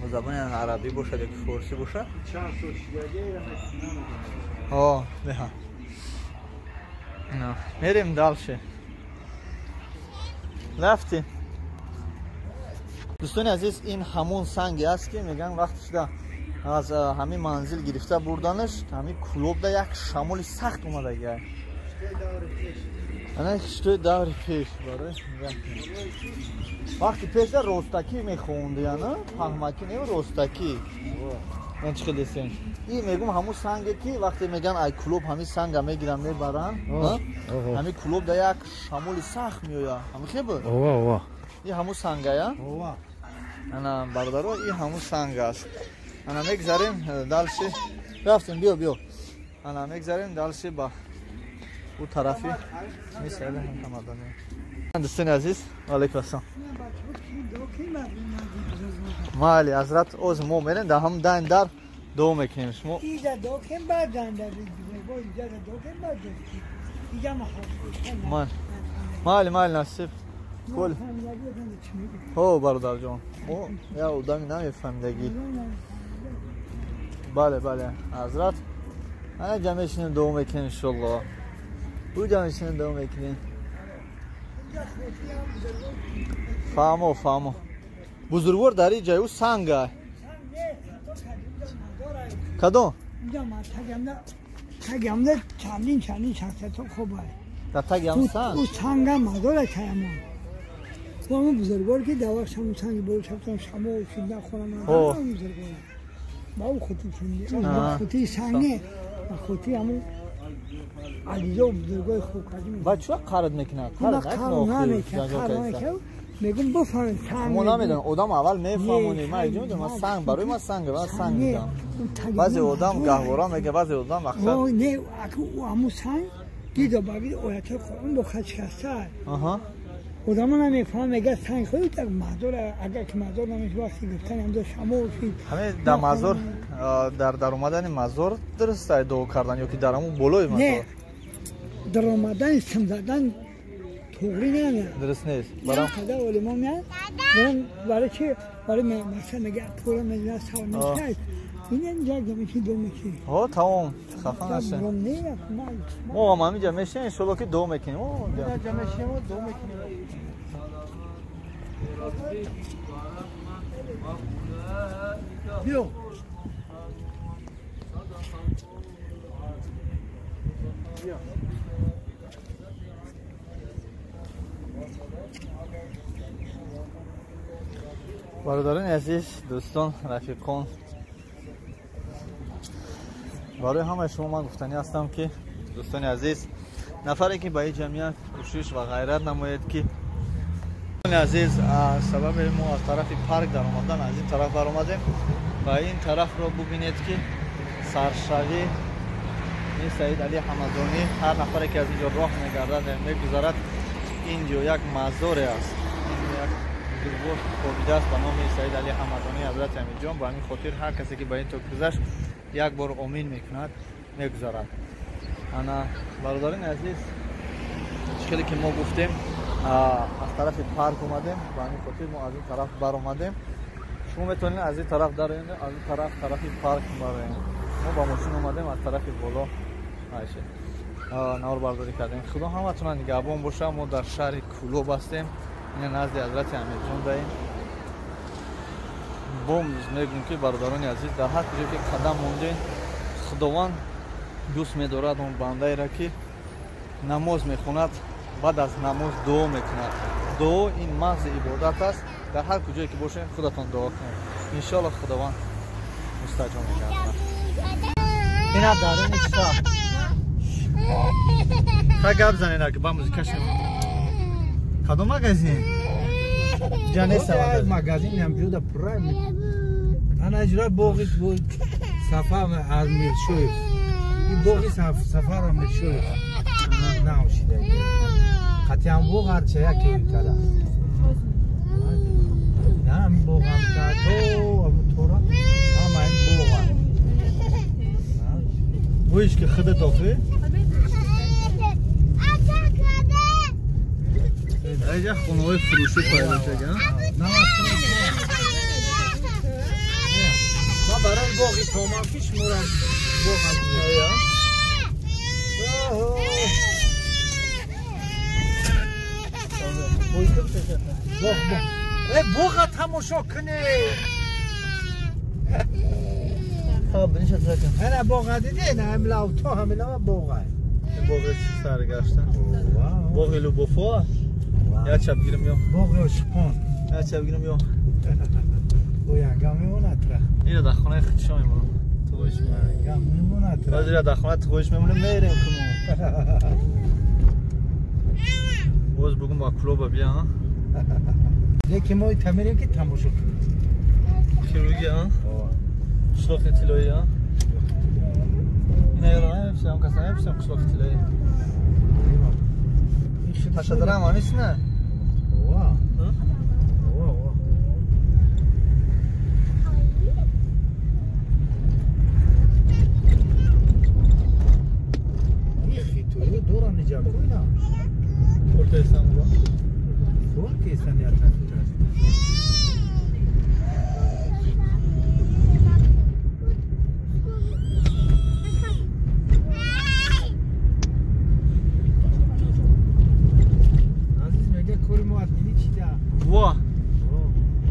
[SPEAKER 1] Ба забони арабӣ бошад ё ки форсӣ бошад. Мерем дальше. Рафтем. Дӯстони азиз, ин ҳамон санге аст, ки мегӯянд вақте шуда аз ҳамин манзил гирифта бурданаш, ҳамин Кӯлобда як шамоли сахт омадагиа. Ана хиштои даври пеш барои вақти пешда ростакӣ мехондияна, паҳмакӣ не, ростакӣ. Ман чӣ хелесем? И мегум ҳамун санге, ки вақте мегӯянд ай Кӯлоб ҳамин санга мегиранд, мебаранд, ҳамин Кӯлобда як шамоли сахт меояд. Ҳамин хел буд? И ҳамун сангая? Ана бародаро, и ҳамун санг аст. Ана мегзарем дальше. Рафтем, биё, биё. Ана мегзарем дальше ба ӯ тарафи мисали Ҳамадонӣ. Дӯстони азиз, алайкум ассалом. Майли, ҳазрат, оз мо мерем дар ҳам дан дар дуо мекунем шумо. Майли, майли, насиб. Кул. Ҳо, бародарҷон, мо як одами намефаҳмидагӣ. Бале, бале, ҳазрат. Ана ҷа мешинем, дуо мекунем иншоллоҳ. Ӯ ҷа мешинем, дуо мекунем. Фаҳмо, фаҳмо. Бузургвор дар ин ҷай ӯ санга. Кадом?
[SPEAKER 5] Тагамда чандин чандин шахсиятҳо хобай.
[SPEAKER 1] Дар таги ҳам санг?
[SPEAKER 5] Ӯ санга мазора таямон. Мо бузургвор ки дар вақт ҳамун санги боло шафтан шамол шида хонам бузургвор. Ба ӯ хути чунди. Хути санге, ба хути ҳамун ализо бузургои хуб кардим.
[SPEAKER 1] Ба чӣ вақт қард мекунад? Қард
[SPEAKER 5] намекунад. Мегум бифаҳмед санг.
[SPEAKER 1] Мо намедонам, одам аввал мефаҳмонем. Ман иҷо медонам, ман санг барои ман санг, ман санг мегам. Баъзе одам гаҳвора мега, баъзе одам мақсад.
[SPEAKER 5] Не, ҳамун санг дидо ба гиди оятҳои Қуръон бо хат шикаста. Одамо намефаҳманд, мегӯяд санг хоҳӣ так мазор, агар ки мазор намеши вақти гирифтани ҳамдо шамол шид.
[SPEAKER 1] Ҳамин дар мазор, дар даромадани мазор дуруст ай дуо кардан ё ки дар ҳамун болои мазор?
[SPEAKER 5] Не, даромадани сим задан туғри намеяд.
[SPEAKER 1] Дуруст нест.
[SPEAKER 5] Қадар олимо меяд, барои чи? Барои масалан мегӯяд пура мезанад, сар мешавад. Ин инҷа меши дуо мекунӣ.
[SPEAKER 1] Ҳо, тамом, хафа нашед. Мо ҳам ҳаминҷа мешинем, иншолло ки дуо мекунем.
[SPEAKER 2] Инҷа мешинем, дуо мекунем. Биё.
[SPEAKER 1] Бародарони азиз, дӯстон, рафиқон, барои ҳамаи шумо ман гуфтанӣ ҳастам, ки дӯстони азиз, нафаре ки ба ин ҷамъият кӯшиш ва ғайрат намояд, ки дӯстони азиз, аз сабаби мо аз тарафи парк даромадан, аз ин тараф баромадем ва ин тарафро бубинед, ки саршавӣ ин Саид Али Ҳамадонӣ. Ҳар нафаре ки аз ин ҷо роҳ мегардад, мегузарад, ин ҷо як мазоре аст, ин як бузургвор хобидааст ба номи Саид Али Ҳамадонӣ, ҳазрати Амирҷон. Ба ҳамин хотир ҳар касе ки ба ин то гузашт, як бор омин мекунад, мегузарад. Ана бародарони азиз, чӣ хеле ки мо гуфтем, аз тарафи парк омадем, ба ҳамин хотир мо аз ин тараф баромадем. Шумо метавонед аз ин тараф дароед, аз ин тараф тарафи парк бароед. Мо ба мошин омадем, аз тарафи боло айше наворбардорӣ кардем. Худо ҳаматона нигаҳбон боша. Мо дар шаҳри Кӯлоб ҳастем, ина назди ҳазрати Амирҷон даем. Бом мегӯем, ки бародарони азиз, дар ҳар куҷо ки қадам мондем, Худованд дӯст медорад он бандаеро, ки намоз мехонад, баъд аз намоз дуо мекунад. Дуо ин маҳзи ибодат аст. Дар ҳар куҷое ки бошем, худатон дуо кунед, иншоалло Худованд мустаҷоб мегардад. Ина даруни шаҳр ха гап занед, ки ба музика шавад. Кадом магазин? Ҷа нест
[SPEAKER 2] магазин ҳам ҷуда пурра. Ана иҷрои боғи Сафар Амиршоев. Ин боғи Сафар Амиршоев наошида. Қатъиан боғ ҳарча яке када. На ҳамин боғ ҳам то тора ҳама ин боғ.
[SPEAKER 1] Гӯиш ки худат охи? Айҷа хонаҳои фурӯшӣ пайдо шуда.
[SPEAKER 2] Ман барои боғи томафи шуморо боғ боға тамошо кунед. Ана боға дидед, ҳамлавто ҳамилава боға.
[SPEAKER 1] Боғи саргашта. Боғи Любофо. Я чап гирим ё.
[SPEAKER 2] Боғи ошиқон.
[SPEAKER 1] Я чап гирим ё.
[SPEAKER 2] Оянга мемонад ра.
[SPEAKER 1] Ира дар хонаи худшо мемонам. Туғоиш
[SPEAKER 2] мемонад ра.
[SPEAKER 1] Ира дар хона туғоиш мемонем, мерем кунем. Боз бугум ба клуба бия.
[SPEAKER 2] Лекин мо тамерем ки тамошо кунем.
[SPEAKER 1] Хирургия, қишлоқи тиллоӣ, ина ёро намеписам, кас намеписам қишлоқи тиллоӣ. Пашадарам ҳамис на?
[SPEAKER 2] Ова. Ова, ова. Ин хитоиё дорам ниҷа куйна.
[SPEAKER 1] Куртаистан буга.
[SPEAKER 2] Куртаистан я тафтар.
[SPEAKER 1] Во!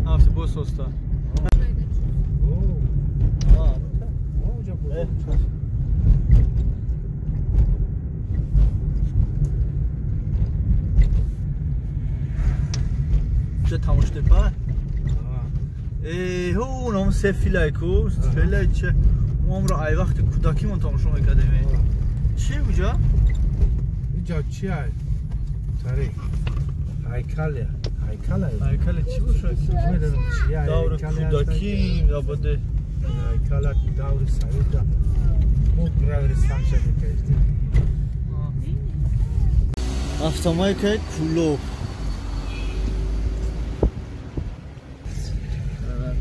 [SPEAKER 1] Автобус оста. Ча Тамоштепа? Э, ҳу, ном се филай ку, филай че? Мо амро ай вақти кӯдакимон тамошо мекардем. Чи уҷа?
[SPEAKER 2] Уҷа чи ай? Тари. Ҳайкале. Ҳайкале.
[SPEAKER 1] Ҳайкале чӣ бошад?
[SPEAKER 2] Намедонам чи ай.
[SPEAKER 1] Даври кӯдакӣ ябаде.
[SPEAKER 2] Ҳайкала даври Союза. Мо гравери санча мекардем.
[SPEAKER 1] Автомайкаи Кӯлоб.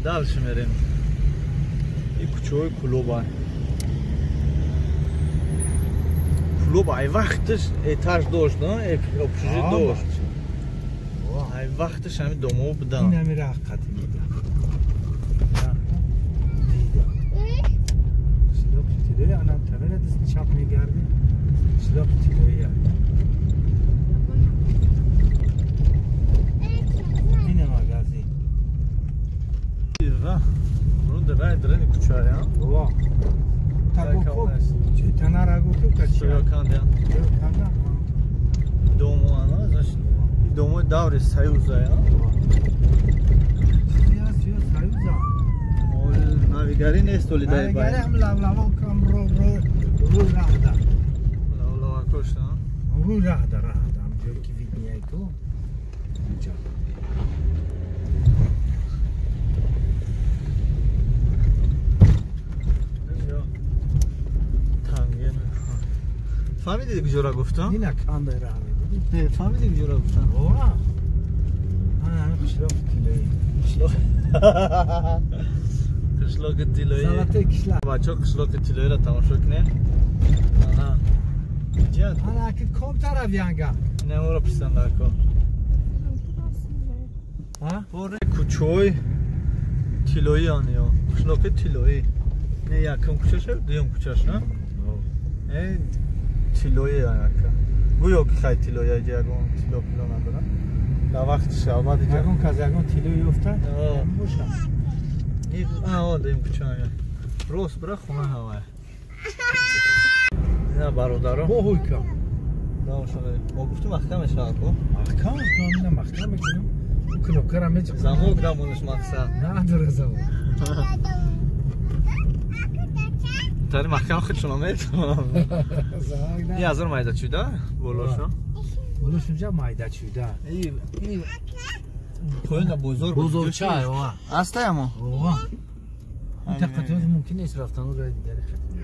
[SPEAKER 1] Дальше мерем. И кӯчаҳои Кӯлоба. Кӯлоб ай вақташ этаж дошт, на? Общежит дошт. Ай вақташ ҳами домоҳо буданд.
[SPEAKER 2] Ин ҳами раҳ қатӣ дида. Дида. Қишлоқи тиллоӣ анам тамера даст чап мегардем. Қишлоқи тиллоӣ. Ина магазин.
[SPEAKER 1] Рай дрени кӯчая.
[SPEAKER 2] Ова. Тагоко танарагоко качия.
[SPEAKER 1] Канда.
[SPEAKER 2] Канда.
[SPEAKER 1] Домо ана, значит, домои даври Союза, я.
[SPEAKER 2] Чизи Союза.
[SPEAKER 1] Ол навигари нест оли дай бай.
[SPEAKER 2] Навигари ҳам лавлаво кам ро ро рӯ раҳда.
[SPEAKER 1] Лавлава кошта.
[SPEAKER 2] Рӯ раҳда раҳда. Ҳам ҷое ки виднияй ку. Инҷа.
[SPEAKER 1] Фаҳмидед куҷора гуфтам?
[SPEAKER 2] Ина кандай раҳ медидӣ?
[SPEAKER 1] Не, фаҳмидед куҷора гуфтам?
[SPEAKER 2] Ова. Ана ҳами қишлоқи тиллоӣ.
[SPEAKER 1] Қишлоқ. Қишлоқи тиллоӣ.
[SPEAKER 2] Золотой кишлак.
[SPEAKER 1] Бачаҳо қишлоқи тиллоиро тамошо кунед. Ана. Ҷият.
[SPEAKER 2] Ана ки ком тараф янга.
[SPEAKER 1] Неморо писандако.
[SPEAKER 2] Ҳа?
[SPEAKER 1] Пори кӯчаҳои тиллоӣ ан ё. Қишлоқи тиллоӣ. Не якум кӯчаш, дуюм кӯчаш, на? Э тиллоӣ ака. Гӯё ки хай тиллоӣ аҷа ягон тилло пило надорам. Дар вақти албатта
[SPEAKER 2] ягон кас ягон тиллоӣ ёфта боша.
[SPEAKER 1] А, дуюм кӯча. Рост бира хона ҳавай. Ина бародаро.
[SPEAKER 2] Бо ҳуйка.
[SPEAKER 1] Мо гуфтем маҳкам мешавад ко?
[SPEAKER 2] Маҳкам, ина маҳкам мекунем. Кнопкара мечапам.
[SPEAKER 1] Замок дамонаш мақсад.
[SPEAKER 2] Надора замок.
[SPEAKER 1] Тари маҳкам худшона метавонам. Ин азор майда чӯда? Болошо?
[SPEAKER 2] Болош унҷа майда чӯда.
[SPEAKER 1] Ин поёна бозор.
[SPEAKER 2] Бозорча, ова.
[SPEAKER 1] Астаямо?
[SPEAKER 2] Ова. Ин тақатиёз мумкин нест рафтан, рои дигари хати.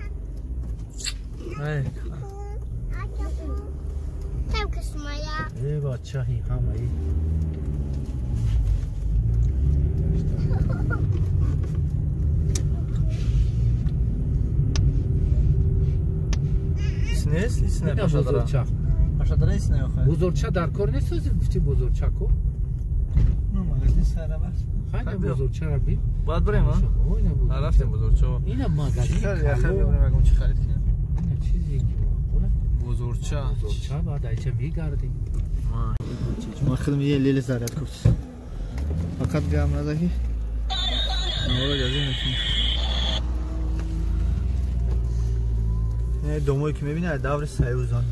[SPEAKER 2] Э бача ин ҳамаи.
[SPEAKER 1] Нест, ис не Пашадара. Пашадара ис не охе.
[SPEAKER 2] Бозорча дар кор нест, ози гуфти бозорча ку?
[SPEAKER 1] Ну, магазин сара бас.
[SPEAKER 2] Хайда бозорча ра би.
[SPEAKER 1] Баъд бирем, а? Рафтем бозорча.
[SPEAKER 2] Ина магазин.
[SPEAKER 1] Хеле бирем, ягон чи харид кунем.
[SPEAKER 2] Ина чизе ки маъқула.
[SPEAKER 1] Бозорча.
[SPEAKER 2] Бозорча баъд айча мегардем.
[SPEAKER 1] Ма худам е леле заряд куфт. Фақат гам назаки. Навора гази мекунем. Не домое ки мебини, даври Союзан.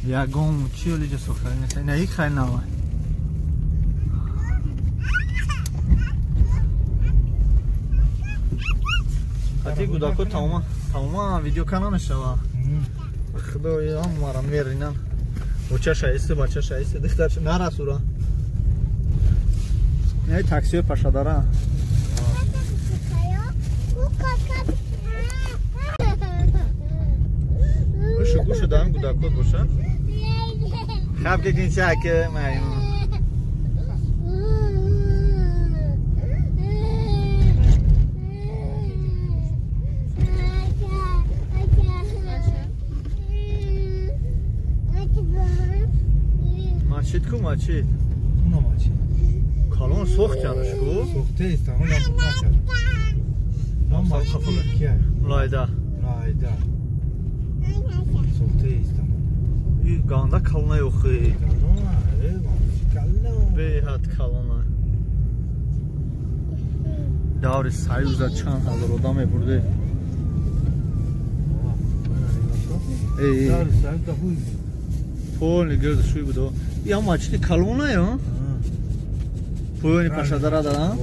[SPEAKER 1] Ягон чи олиҷа сохтани нест. Ина ик хай нава. Хати гудако тамома, тамома видео кана мешава. Худоё, мара меринам. Бача шаиста, бача шаиста, духтар нарасура. Не таксио Пашадара. Гӯшу гӯшу дам гудакот боша. Хаб ки кин чаке маймун. Мачид ку мачид?
[SPEAKER 2] Уна мачид.
[SPEAKER 1] Калон сохтянаш ку?
[SPEAKER 2] Сохтест, он накард. Нам мачид кия?
[SPEAKER 1] Мулайда.
[SPEAKER 2] Мулайда. Сохтест.
[SPEAKER 1] И ганда калона ёхи.
[SPEAKER 2] Калона, калона.
[SPEAKER 1] Беҳад калона. Даври Союза чанд ҳазор одам мебурде. Эй.
[SPEAKER 2] Даври Союза хуй.
[SPEAKER 1] Полный гирд шуй буд. Я мачиди калона ё? Поёни Пашадара да?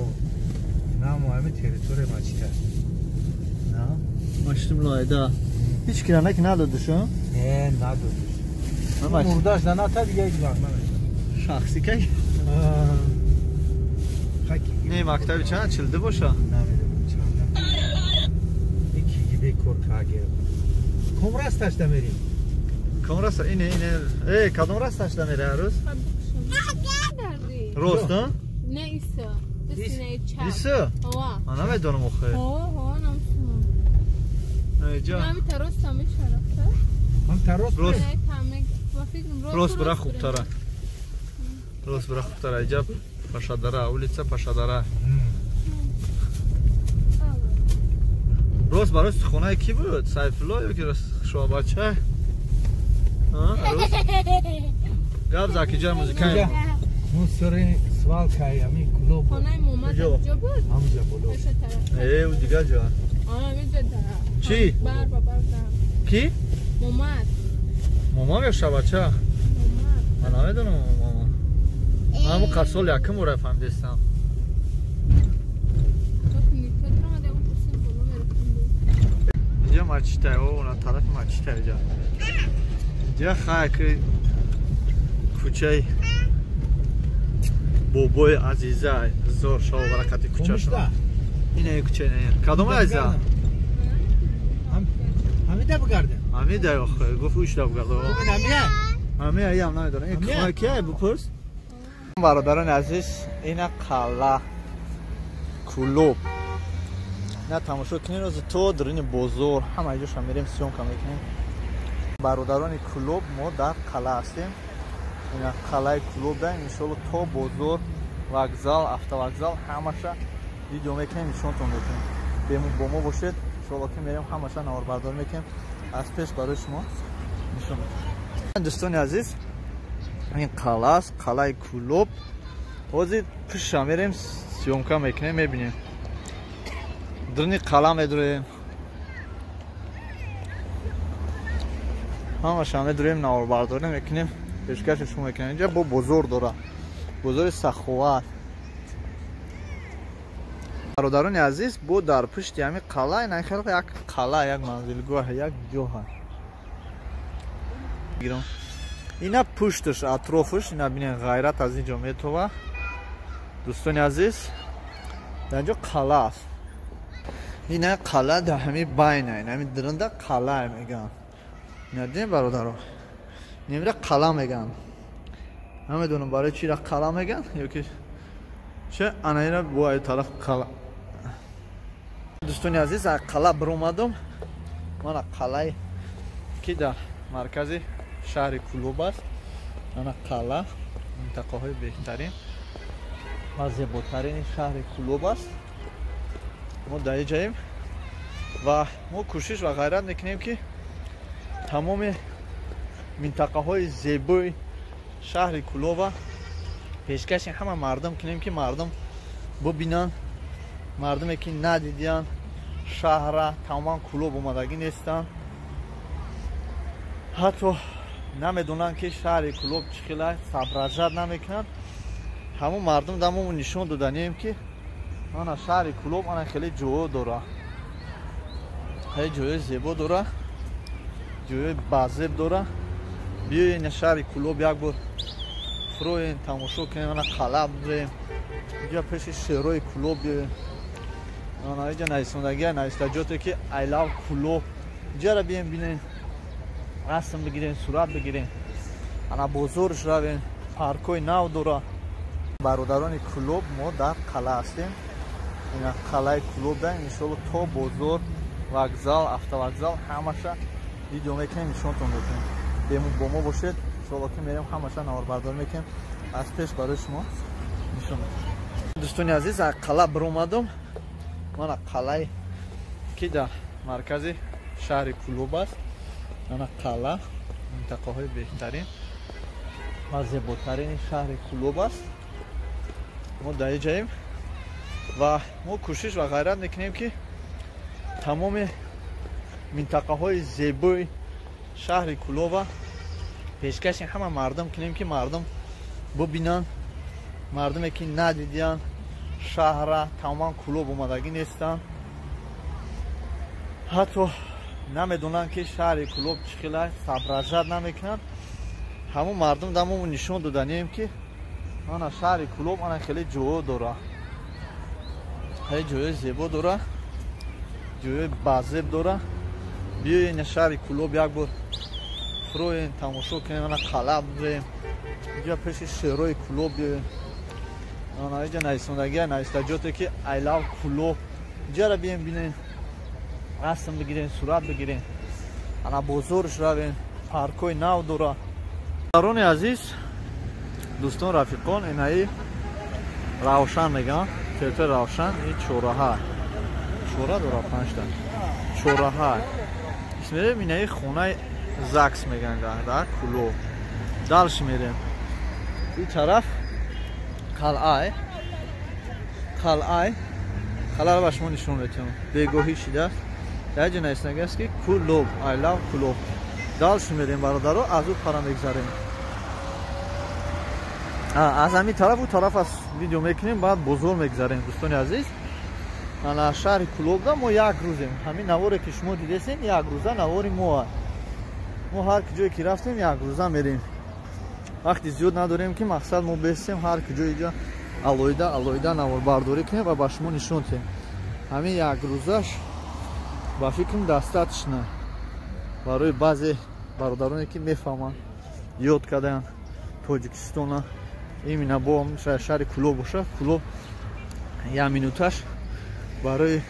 [SPEAKER 2] На, мо ҳами территория мачид аст.
[SPEAKER 1] На, мачиди Мулайда. Ҳеч ки наки надодуш, а?
[SPEAKER 2] Не, надодуш. Мурдаш да ната дига ҳеҷ вақт намешавад.
[SPEAKER 1] Шахси кай? Не, мактаби чанд? 42 боша?
[SPEAKER 2] Намедонам чанд. Ин КГБ кор кагер. Ком расташ да мерим?
[SPEAKER 1] Ком раста? Ине, ине. Эй, кадом расташ да мере ҳарӯз? Рост, а?
[SPEAKER 6] Не, иса.
[SPEAKER 1] Иса? Ман намедонам охе.
[SPEAKER 6] Ҳо, намсунам.
[SPEAKER 1] Ҷа.
[SPEAKER 6] Ҳами тарост ҳамеша рафта?
[SPEAKER 2] Ҳам тарост?
[SPEAKER 1] Рост. Рост бира хубтара. Рост бира хубтара. Иҷа Пашадара, улица Пашадара. Рост барои хонаи ки буд? Сайфулло ё ки Шоҳбача? Гап за ки ҷа музикаем.
[SPEAKER 2] Мусори свалка ами клуб.
[SPEAKER 6] Хонаи Момад ҷо буд?
[SPEAKER 2] Ҳамҷа боло.
[SPEAKER 1] Э, у дига ҷо.
[SPEAKER 6] Ҳамиҷа дара.
[SPEAKER 1] Чӣ?
[SPEAKER 6] Бар ба бар дара.
[SPEAKER 1] Ки?
[SPEAKER 6] Момад.
[SPEAKER 1] Момам ё Шабача?
[SPEAKER 6] Момад.
[SPEAKER 1] Ман намедонам мама. Ман ҳамун қасол якум бора фаҳмидистам. Иҷа мачита, о, на тарафи мачита иҷа. Иҷа хай ки кӯчаи бобои Азиза, зор шава баракати кӯчашон. Ина кӯча ина. Кадом Азиза?
[SPEAKER 2] Ҳамида бигардем.
[SPEAKER 1] Ҳамида охе, гуфт ушда бигардем.
[SPEAKER 2] Ҳамия?
[SPEAKER 1] Ҳамия ям намедонам. Ин хонаи кия бипурс? Бародарони азиз, ина қалъа Кӯлоб. Ина тамошо кунед, рози то даруни бозор, ҳама ҷоша мерем съёмка мекунем. Бародарони Кӯлоб, мо дар қалъа ҳастем. Ина қалъаи Кӯлоб да, иншоалло то бозор, вокзал, автовокзал ҳамаша видео мекунем, нишонтон мекунем. Бо мо бошед, иншоалло ки мерем ҳамаша наворбардорӣ мекунем, аз пеш барои шумо нишон медиҳем. Дӯстони азиз, ин қалъа аст, қалъаи Кӯлоб. Ҳозир пушша мерем, съёмка мекунем, мебинем. Даруни қалъа медурем. Ҳамаша медурем, наворбардорӣ мекунем, пешкаши шумо мекунем. Инҷа бо бозор дора. Бозори Саховат. Бародарони азиз, бо дар пушти ҳами қалъа, ина хеле як қалъа, як манзилгоҳ, як ҷо ҳаст. Ина пушташ, атрофаш, ина бинен ғайрат аз ин ҷо метова. Дӯстони азиз, дар ин ҷо қалъа аст. Ина қалъа дар ҳами байна, ина ҳами диринда қалъа мегӯянд. Ина дидем бародаро? Ина қалъа мегӯянд. Намедонам барои чӣ ра қалъа мегӯянд ё ки ча ана ина бо ай тараф қалъа. Дӯстони азиз, аз қалъа биромадам. Мана қалъаи ки дар маркази шаҳри Кӯлоб аст. Ана қалъа, минтақаҳои беҳтарин ва зеботарини шаҳри Кӯлоб аст. Мо дар инҷаем ва мо кӯшиш ва ғайрат мекунем, ки тамоми минтақаҳои зебои шаҳри Кӯлоба пешкаши ҳама мардум кунем, ки мардум бубинанд. Мардуме ки надидиянд шаҳра, тамоман Кӯлоб омадагӣ нестанд, ҳатто намедонанд, ки шаҳри Кӯлоб чӣ хела, соображать намекунанд. Ҳамун мардум дамо нишон доданием, ки ана шаҳри Кӯлоб ана хеле ҷоё дора, хеле ҷоёи зебо дора, ҷоёи базеб дора. Биёен шаҳри Кӯлоб як бор фуроен, тамошо кунем. Ана қалъа бирем, инҷа пеши шерои Кӯлоб биёем. Ана инҷа нависондагия, навистаҷоте ки "I love Кӯлоб". Инҷара бием, бинем, расм бигирем, сурат бигирем. Ана бозорш равем, паркҳои нав дора. Бародарони Кӯлоб, мо дар қалъа ҳастем. Ина қалъаи Кӯлоб да. Иншолло, то бозор, вокзал, автовокзал ҳамаша видео мекунем, нишонтон мекунем. Бо мо бошед. Иншолло, ки мерем, ҳамаша наворбардорӣ мекунем, аз пеш барои шумо нишон медиҳем. Дӯстони азиз, аз қалъа биромадум. Мана қалъае ки дар маркази шаҳри Кӯлоб аст. Ана қалъа, минтақаҳои беҳтарин ва зеботарини шаҳри Кӯлоб аст. Мо дар инҷаем ва мо кӯшиш ва ғайрат мекунем, ки тамоми минтақаҳои зебои шаҳри Кӯлоба пешкаши ҳама мардум кунем, ки мардум бубинанд. Мардуме ки надидиянд шаҳра, тамоман Кӯлоб омадагӣ нестанд, ҳатто намедонанд, ки шаҳри Кӯлоб чӣ хела, соображать намекунанд. Ҳамун мардум дамо нишон доданием, ки ана шаҳри Кӯлоб ана хеле ҷоё дора, хеле ҷоёи зебо дора, ҷоёи базеб дора. Биёен шаҳри Кӯлоб як бор фуроен, тамошо кунем. Ана қалъа бирем, инҷа пеши шерои Кӯлоб биёем. Ана инҷа нависондагия, навистаҷоте ки "I love Кӯлоб". Инҷара бием, бинем, расм бигирем, сурат бигирем. Ана бозорш равем, паркҳои нав дора. Бародарони азиз, дӯстон, рафиқон, инаи Равшан мегӯям, территория Равшан. И чораҳа, чора дора, панҷта чораҳа. Мерем, инаи хонаи ЗАГС мегӯянд дар Кӯлоб. Дальше мерем, ин тараф қалъай, қалъай. Қалъаро ба шумо нишон метиҳам. Бегоҳӣ шидааст. Дар ҷо нависондагиаст, ки Кӯлоб, I love Кӯлоб. Дальше мерем, бародаро, аз ӯ пара мегзарем. Аз ҳамин тараф ӯ тараф аз видео мекунем, баъд бозор мегзарем. Дӯстони азиз, ана шаҳри Кӯлобда мо як рӯзем. Ҳамин наворе ки шумо дидесем, як рӯза навори моа. Мо ҳар ҷое ки рафтем, як рӯза мерем. Вақти зиёд надорем, ки мақсад мо бесем, ҳар куҷо иҷа алоҳида алоҳида наворбардорӣ кунем ва ба шумо нишон диҳем. Ҳамин як рӯзаш ба фикрам достаточно барои баъзе бародароне ки мефаҳманд, ёд карданд Тоҷикистона, именно бо шаҳри Кӯлоб боша. Кӯлоб як минуташ барои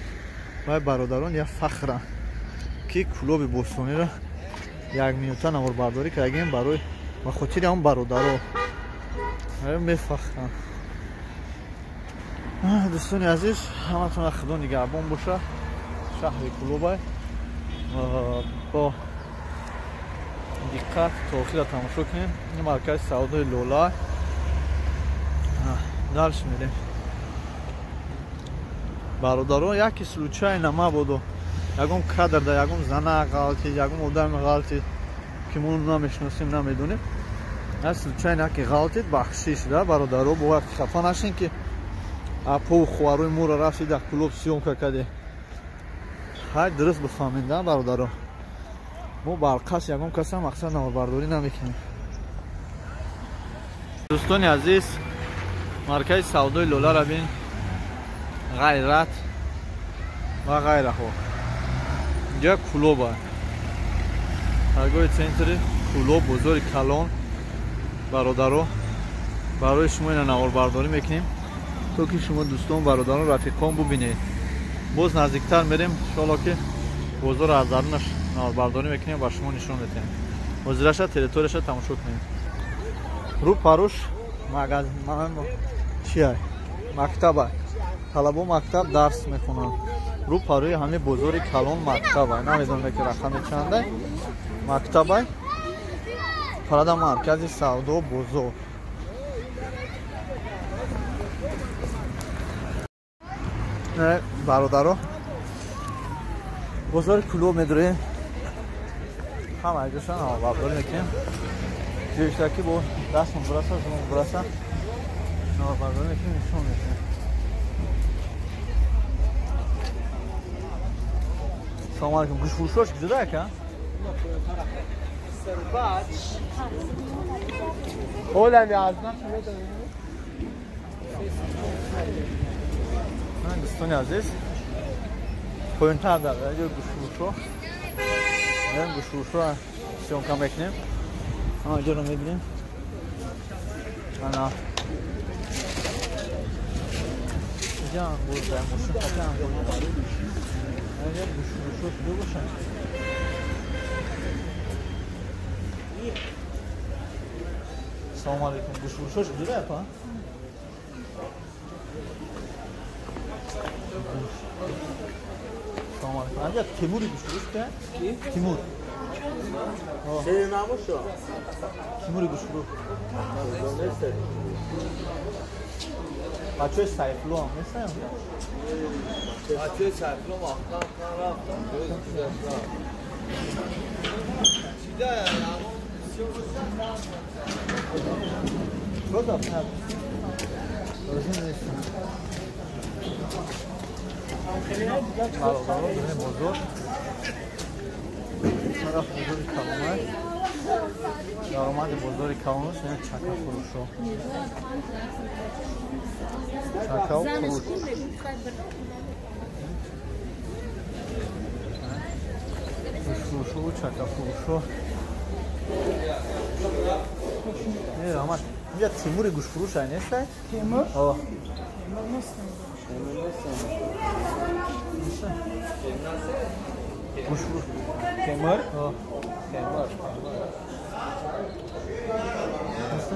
[SPEAKER 1] вай бародарон як фахра, ки Кӯлоби бостониро як минута наворбардорӣ кардагем. Барои ба хотири ҳам бародаро мефахрам. Дӯстони азиз, ҳаматона Худо нигаҳбон боша. Шаҳри Кӯлобай бо диққат то охира тамошо кунем. Ин маркази савдои Лола. Дальше мерем, бародарон. Яке случайно мабодо ягон кадр да ягон зана ғалтид, ягон одами ғалтид, ки мо намешиносем, намедонем, случайно яке ғалтид, бахшиш да, бародаро. Бо вақти хафа нашин, ки апову хуарои моро рафти дар Кӯлоб съёмка каде. Ҳай, дуруст бифаҳмед да, бародаро, мо барқас ягон каса мақсад наворбардорӣ намекунем. Дӯстони азиз, маркази савдои Лолара бин, Ғайрат ва ғайраҳо. Инҷа Кӯлоба, торговый центри Кӯлоб, бозори калон. Бародаро, барои шумо ина наворбардорӣ мекунем, то ки шумо, дӯстон, бародарон, рафиқон, бубинед. Боз наздиктар мерем, иншоалло, ки Бозорро аз дарунаш наворбардорӣ мекунем, ба шумо нишон медиҳем. Ҳозираша территорияша тамошо кунем. Рӯ паруш магазин чия? Мактаба. Талабо мактаб дарс мехонанд. Рӯ парӯи ҳамин бозори калон мактаба. Намедонам ки рақами чанда. Мактаба. Парада маркази савдо бозор. Бародаро, бозори Кӯлоб медурем. Ҳама ҷоша наворбардорӣ мекунем. Ҷоиштаки бо дастмон бураса, зумон бураса наворбардорӣ мекунем, нишон медиҳем. Салом алейкум. Гӯштфурӯшош куҷода ака? Дӯстони азиз, поёнтар дар ҷои гӯштфурӯшо гӯштфурӯшоро съёмка мекунем. Ҳама ҷоро мебинем. Ана инҷа боз мошин хата гӯштфурӯшо куҷо бошанд? Салом алейкум. Гӯштфурӯшош куҷода апа? Салом алейкум. Анҷа Тимури гӯштфурӯш ка? Тимур. Тимури гӯштфурӯш. Бачаҳои Сайфулло ҳам нестанд?
[SPEAKER 2] Бачаҳои Сайфулло маҳкам рафтанд.
[SPEAKER 1] Бародаро, бинем бозор. Тараф бозори калон аст. Даромади бозори калон аст, ина чакафурӯшо. Чакау фурӯш. Гӯштфурӯшову чакафурӯшо. Не, раҳмат. Инҷа Тимури гӯштфурӯш ай нест ай?
[SPEAKER 5] Тимур?
[SPEAKER 1] О.
[SPEAKER 5] Тимур нест.
[SPEAKER 1] Гӯштфурӯш.
[SPEAKER 2] Темур?
[SPEAKER 1] О.
[SPEAKER 2] Темур.
[SPEAKER 1] Нест?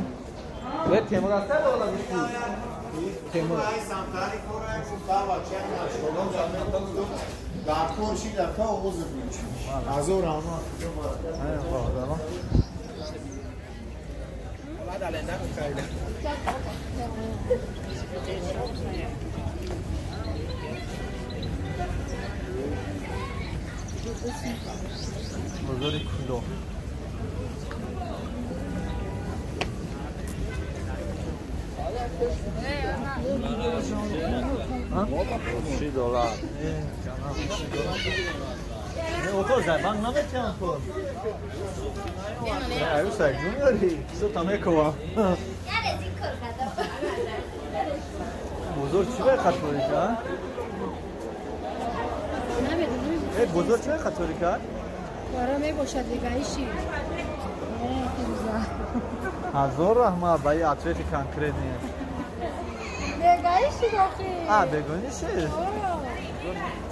[SPEAKER 2] Э, Темур аст бола гӯштфурӯш? Темур.
[SPEAKER 1] Бародарон. Бозори Кӯлоб. $3. Охо, зайбанг наметиҳам то. Аюсак, ҷун ёри? Сота мекова. Бозор чӣ бай хаторӣ кард? Бозор чӣ бай хаторӣ кард?
[SPEAKER 6] Бара мебошад дигаиши.
[SPEAKER 1] Ҳазор раҳмат ба ин ответи конкретни.
[SPEAKER 6] Бегаиши охи.
[SPEAKER 1] А, бегониши?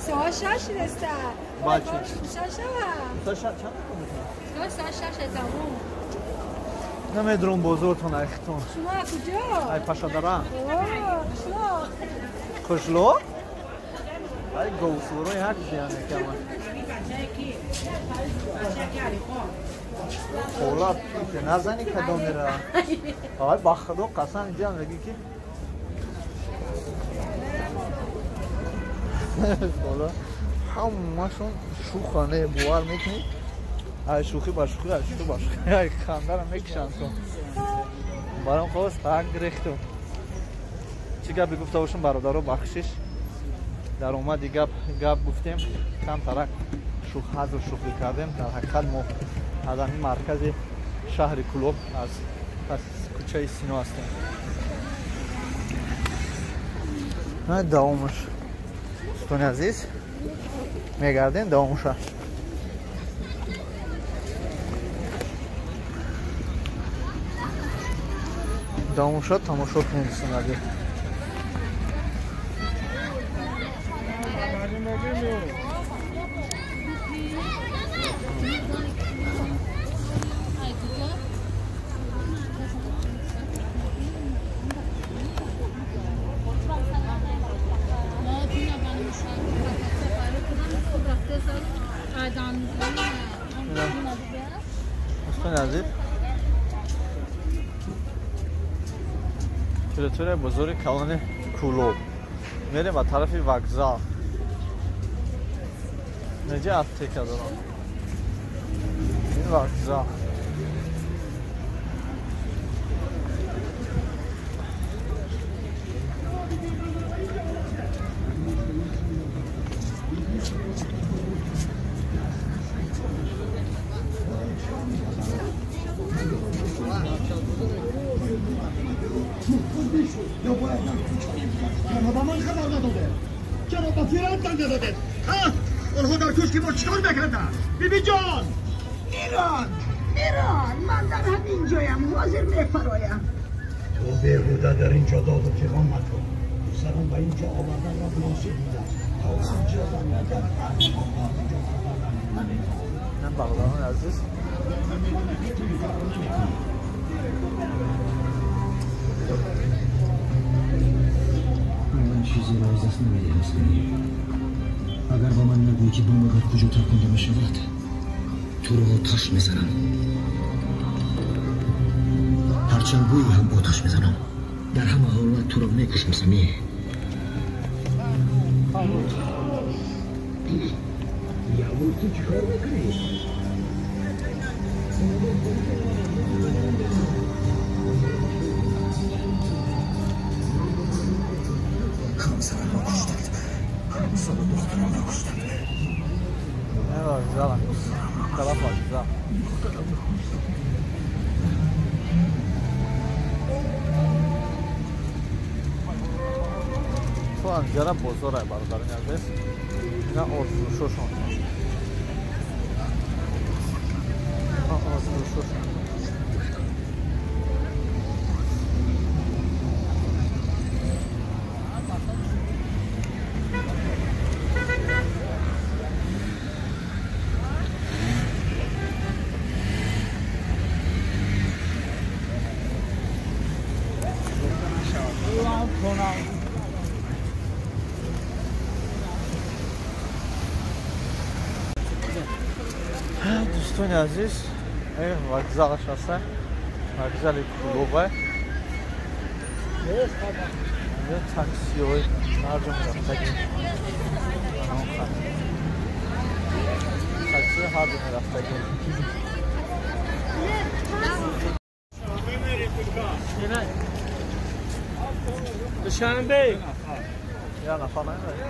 [SPEAKER 6] Соат 6 неста.
[SPEAKER 1] Бачи.
[SPEAKER 6] Шашава.
[SPEAKER 1] Соат чанд мекунед?
[SPEAKER 6] Соат 6 тамом.
[SPEAKER 1] Намедурам бозортон айхтон.
[SPEAKER 6] Шумо куҷо?
[SPEAKER 1] Ай Пашадара.
[SPEAKER 6] Қишлоқ.
[SPEAKER 1] Қишлоқ? Ай говсурои ҳар чизе мекамад. Хола назани кадомера. Ай ба худо қасам инҷа мегӣ ки хола ҳамашон шӯхане бовар мекунӣ? Ай шӯхӣ ба шӯхӣ, ай шӯхӣ ба шӯхӣ, ай хандара мекушанд то. Барам хост так гирехтум. Чӣ гапе гуфта бошам бародаро, бахшиш. Даромади гап гуфтем, камтарак ҳазр шӯхӣ кардем. Дар ҳақиқат мо аз ҳамин маркази шаҳри Кӯлоб, аз кӯчаи Сино ҳастем. Давомаш дӯстони азиз мегардем, давомуша. Давомуша тамошо кунем дӯстони азиз. Дӯстони азиз, территорияи бозори калони Кӯлоб. Мерем ба тарафи вокзал. Неҷа аптека дорам. Ин вокзал.
[SPEAKER 7] چرا به من خبر نداده؟ چرا به فیران زنگ نداده؟ آنها در کشک ما چیکار میکردند؟ بیبی جان!
[SPEAKER 5] میران! میران! من در همین جایم، حاضر میفرایم.
[SPEAKER 7] تو بیهوده در اینجا داد و فیغان مکن. پسرم به اینجا آوردن را مناسب دیدم. تا اینجا
[SPEAKER 1] من برادران عزیز،
[SPEAKER 8] من چیزی را از دست نمیدهم سمی. اگر با من نگویی که بمب در کجا ترکانده میشود، تو را آتش میزنم. هرچند گویی هم آتش میزنم. در همه حالت تو را میکشم سمی.
[SPEAKER 7] یاور تو چیکار میکنی؟
[SPEAKER 8] همسرم را کشتند. همسر و دخترم را کشتند.
[SPEAKER 1] وکزال طرف وکزال. تو انجارا بازار برادران عزیز، اینا آرزوشوشون. آرزوشوشون. Дӯстони азиз, вокзалаш аст, вокзали Кӯлоб. Таксиҳои ҳар ҷо мерафтагӣ. Таксиҳои ҳар ҷо мерафтагӣ.
[SPEAKER 2] Душанбе.
[SPEAKER 1] Я нафар намебарем.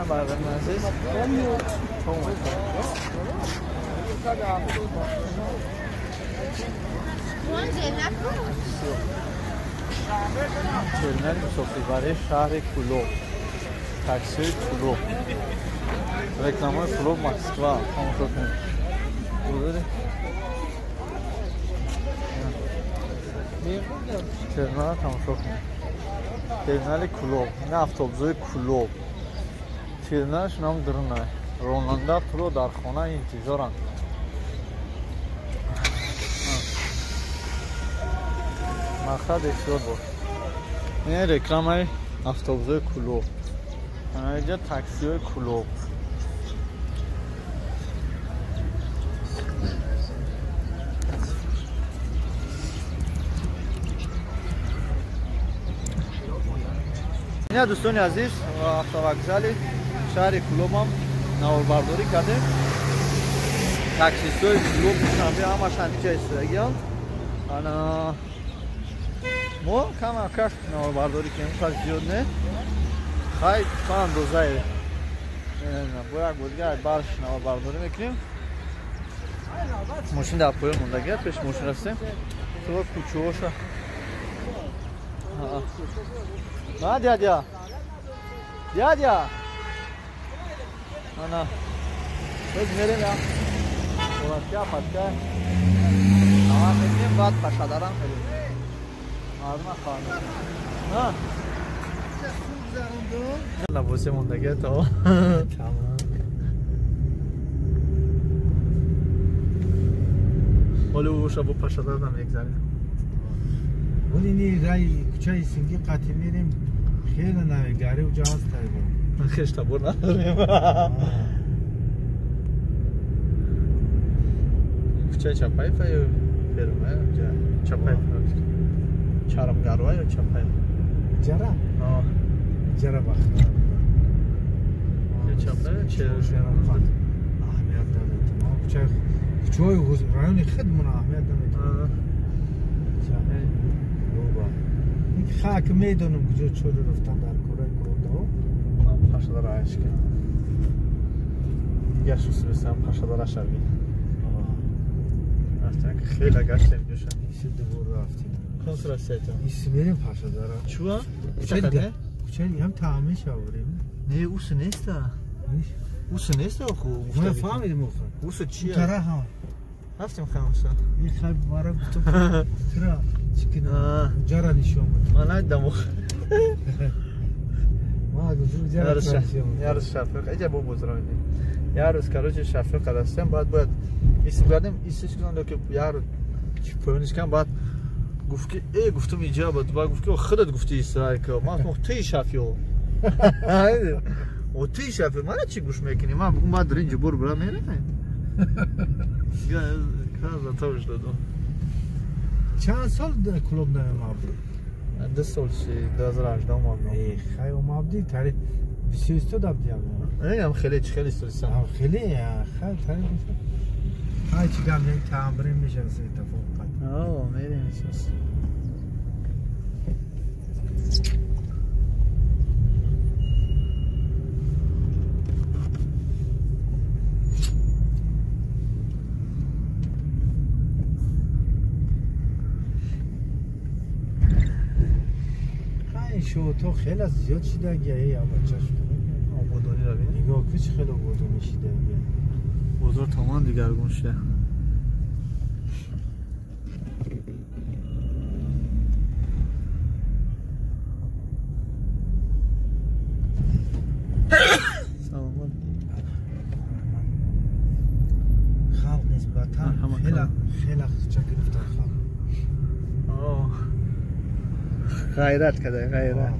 [SPEAKER 1] Бародари азиз, терминали мусофирбарии шаҳри Кӯлоб, таксиҳои Кӯлоб, рекламаи Кӯлоб Москва. Тамошо кунед. Терминал тамошо кунед. Терминали Кӯлоб, ин автобусҳои Кӯлоб. Терминалш ном дурна. Ронанда туро дар хона интизоранд. Мақсад эҳтиёт бош. Ин рекламаи автобусҳои Кӯлоб. Инҷа таксиҳои Кӯлоб. Ина дӯстони азиз, автовокзали шаҳри Кӯлобам наворбардорӣ кардем. Таксистҳои Кӯлоб Душанбе ҳамаш ҳаминҷа истодагианд. Ана мо камакак наворбардорӣ кардем, хеле зиёд не. Хай то андозае. Бо як бор дигар барш наворбардорӣ мекунем. Мошин дар поён мондагиаст, пеш мошин рафтем. То кӯчаҳоша. На, дядя! Дядя! Ана, боз мерем я. Хӯракча, пачка. Ава мекунем, баъд пашадарам мерем. Мардума хоҳанд. На. Лабосе мондагиа то.
[SPEAKER 2] Тамом.
[SPEAKER 1] Ҳоло ӯша бо пашадарам мегзарем.
[SPEAKER 2] Вале ни рай кӯчаи синги қатӣ мерем, хеле навигари уҷа ҳаст.
[SPEAKER 1] Хештабор надорем. Кӯчаи Чапаева ё Перома Чапаев Чарамгарова ё Чапаев?
[SPEAKER 2] Ҷара? Ҷара бахта.
[SPEAKER 1] Чапаев че?
[SPEAKER 2] Аҳамият наметам. Кӯчаҳои райони худмон аҳамият наметам. Хак медонам куҷо чӯро рафтан дар кораи кӯрдаҳо.
[SPEAKER 1] Ман Пашадара ашка. Дигар шусмесам Пашадара шави. Рафтан хеле гаштем ҷоша.
[SPEAKER 2] Иси дубор рафтем.
[SPEAKER 1] Констрасията.
[SPEAKER 2] Иси мерем Пашадара.
[SPEAKER 1] Чуа? Кӯча?
[SPEAKER 2] Кӯча ҳам таъмир шаврем.
[SPEAKER 1] Не, уси неста. Уси неста оху.
[SPEAKER 2] Ма фаҳмидем оху.
[SPEAKER 1] Уси чия?
[SPEAKER 2] Тара ҳам.
[SPEAKER 1] Рафтем хамса.
[SPEAKER 2] Ин хай мара гуфтам. Тра чикина. Ҷара нишон бад.
[SPEAKER 1] Ман надидам оху.
[SPEAKER 2] Ма гуфтам ҷара нишон бад.
[SPEAKER 1] Ярус шафиқ, эҷа бо бозрони. Ярус, короче, шафиқ қадастем, баъд бояд исм кардем, исмш кардем, ки ярус поёниш кардем, баъд гуфт ки гуфтам иҷа, баъд гуфт ки худат гуфти Исраил, ман гуфтам ти шафиқ. О ти шафиқ, мана чӣ гӯш мекунӣ? Ман бигум баъд дар инҷо бур бира мерем. Каза тавш додам.
[SPEAKER 2] Чанд сол клуб намеомадӣ?
[SPEAKER 1] 2 сол ши, 2018 омадам.
[SPEAKER 2] Хай омадӣ, тари бисёр истода будӣ.
[SPEAKER 1] Ам хеле чӣ хеле истодисам.
[SPEAKER 2] Ам хеле, хай тари хай чӣ гап не тамрин мешава светофор қад.
[SPEAKER 1] О, мерем сейчас.
[SPEAKER 2] Шото хеле зиёд шидаги, эй абача шуда.
[SPEAKER 1] Ободониро бин.
[SPEAKER 2] Нигоҳ кун чӣ хеле ободонӣ шидаги.
[SPEAKER 1] Бозор тамом дигаргун шуда. Саломат.
[SPEAKER 2] Халқ нисбатан хеле хеле ча гирифтан халқ.
[SPEAKER 1] Ғайрат кадай, ғайрат.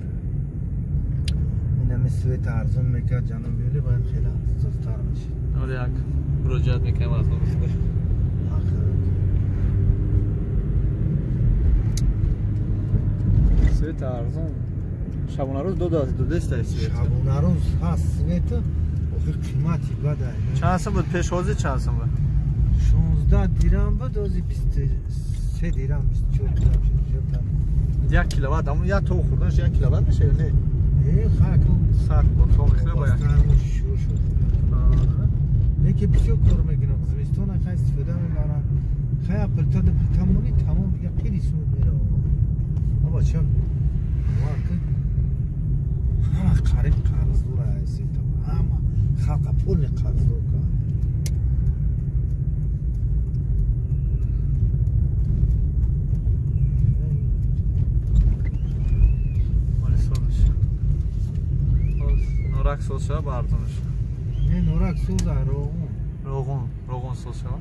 [SPEAKER 2] Инами свет арзон мекард ҷаноби Олӣ, бояд хеле сустар мешид.
[SPEAKER 1] Оре як муроҷиат мекунем аз номи худ. Свет арзон. Шабонарӯз додеста свет.
[SPEAKER 2] Шабонарӯз ҳаст свет, охир қимати бада.
[SPEAKER 1] Чанд сом буд пешвозӣ чанд сом буд?
[SPEAKER 2] 16 дирам буд, ози 23 дирам, 24 дирам шуд.
[SPEAKER 1] 1 киловатт, аммо як то хӯрданаш 1 киловатт мешава ё не?
[SPEAKER 2] Не, хак
[SPEAKER 1] сад бо то мехӯра бояд.
[SPEAKER 2] Шур шуд. Не ки бисёр кор мекунад, зимистон хай истифода мебарад. Хай плита да плита монӣ тамом дига қири суд мерава. Аба ча вақт ҳама қариб қарздор аст, ҳама халқа пулни қарздор кард.
[SPEAKER 1] Норак соз шава ба арзонаш.
[SPEAKER 2] Не, норак соз а роғун.
[SPEAKER 1] Роғун, роғун соз шава.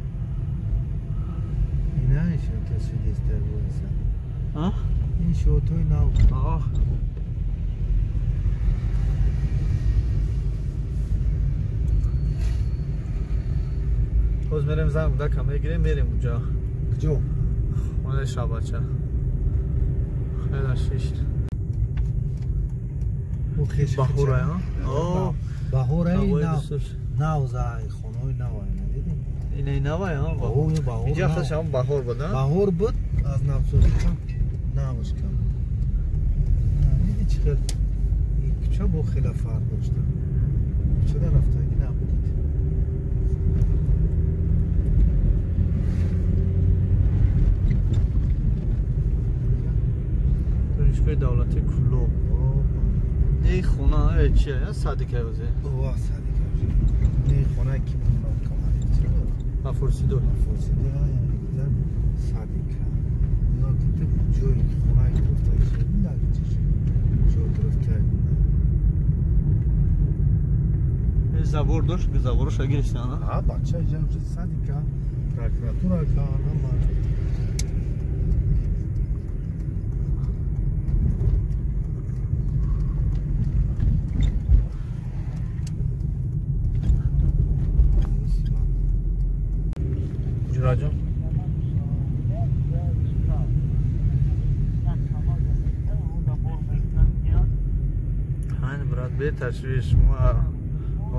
[SPEAKER 2] Ина шото шудеста боса.
[SPEAKER 1] А?
[SPEAKER 2] Ин шотои нав.
[SPEAKER 1] Ах. Боз мерем занг дака мегирем, мерем уҷа.
[SPEAKER 2] Куҷо?
[SPEAKER 1] Хонаи шабача. Хеле шишт. Баҳора, а?
[SPEAKER 2] Баҳораи нав, хонаҳои нав надидӣ?
[SPEAKER 1] Инаи навай, а?
[SPEAKER 2] Баҳор.
[SPEAKER 1] Инҷа худаш ҳам баҳор буд, а?
[SPEAKER 2] Баҳор буд, аз навсозӣ кам навш кам. Диди чӣ хел кӯча бо хеле фарқ дошта. Кӯчада рафтагӣ набудид.
[SPEAKER 1] Донишгоҳи давлатии Кӯлоб. Не хона чия, садика озе?
[SPEAKER 2] Ва садика озе. Не хона ки камали чӣ?
[SPEAKER 1] Афурсидо.
[SPEAKER 2] Афурсидо, садика. Но ки ту ҷои хона гирифта шуд, на чӣ ҷо гирифта.
[SPEAKER 1] Забор дошт, ки забораш гирифта, на?
[SPEAKER 2] А, бача иҷа садика, прокуратура ка, ҳама.
[SPEAKER 1] Беташвиш, мо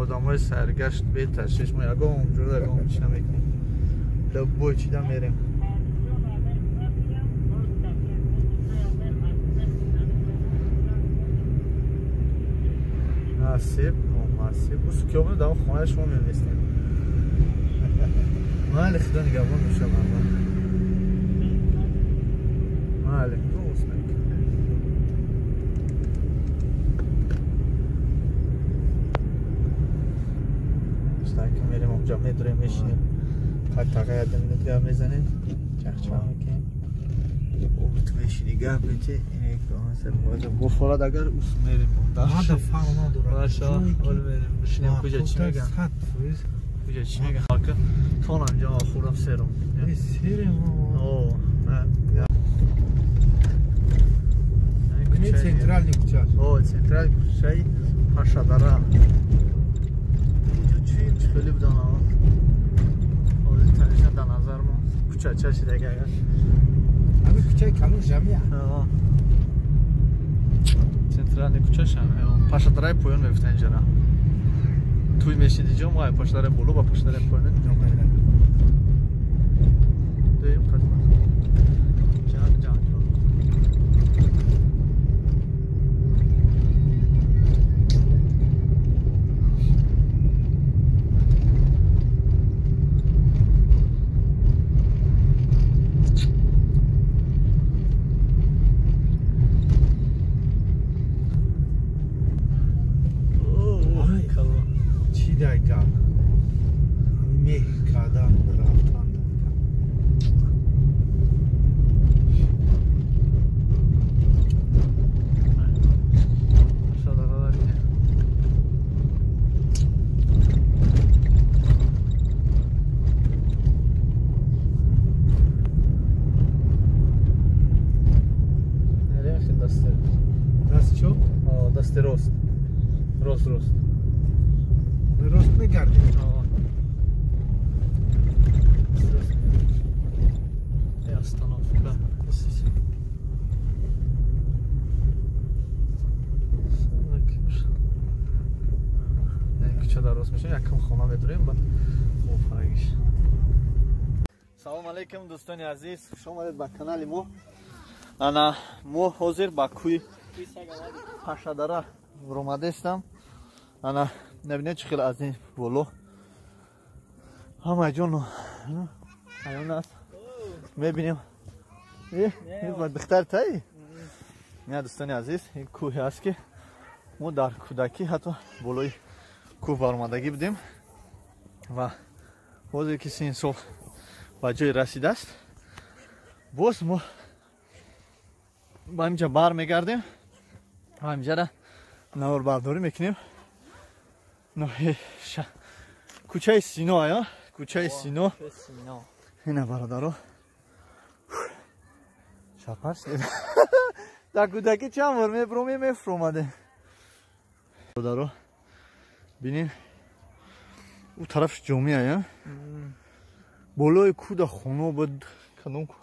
[SPEAKER 1] одамои саргашт беташвиш, мо ягон ҷо ягон чи намекунем. Любой чида мерем. Насиб, насиб. Ус ки омадем дар хонаи шумо меместем. Майли, худо нигаҳбон бошад, мардум. Майли, дӯст мерем онҷа медурем, мешинем. Тага як минут гап мезанем, чахчах мекунем. Ту мешини гап мечи, буфорад агар ус мерем.
[SPEAKER 2] Мада фарқ надорад.
[SPEAKER 1] Маша, ҳол мерем, бишинем куҷа чӣ меган. Куҷа чӣ меган? Тонам ҷо хӯрдам серум.
[SPEAKER 2] Серум.
[SPEAKER 1] О,
[SPEAKER 2] не центральный куча.
[SPEAKER 1] О, центральный кучаи Пашадара. Инҷо чӣ хеле будан ҳа. Ҳозир танишна дар назар мо куча чаши дега агар.
[SPEAKER 2] Ҳамин кучаи калон ҷамъия.
[SPEAKER 1] Центральный куча шам. Пашадараи поён мегуфтан инҷара. Туй мешиди ҷо мо Пашадараи боло ба Пашадараи поён меомадем. Дуюм қадам. Ҷанг ҷанг. Дасти рост. Рост, рост.
[SPEAKER 2] Рост мегардем.
[SPEAKER 1] Остановка. Куча дар рост мешавем, якам хона медурем, баъд мофарагиш. Салом алейкум, дӯстони азиз, хуш омадед ба канали мо. Ана мо ҳозир ба кӯи Пашадара ромадестам. Ана набинед чӣ хел аз ин боло ҳама ҷон ҳайон аст. Мебинем. Ба духтар таи? Не, дӯстони азиз, ин кӯҳе аст ки мо дар кӯдакӣ ҳатто болои кӯҳ баромадагӣ будем ва ҳозир ки син сол ба ҷое расидааст, боз мо ба инҷа бармегардем ва инҷара наворбардорӣ мекунем. Кӯчаи Сино, ая? Кӯчаи Сино. Ина бародаро. Чапаш. Дар кӯдакӣ чанд бор мебромем, мефуромадем. Бародаро, бинин, ӯ тараф ҷомеа, ая? Болои кӯ да хона буд, кадом кӯ?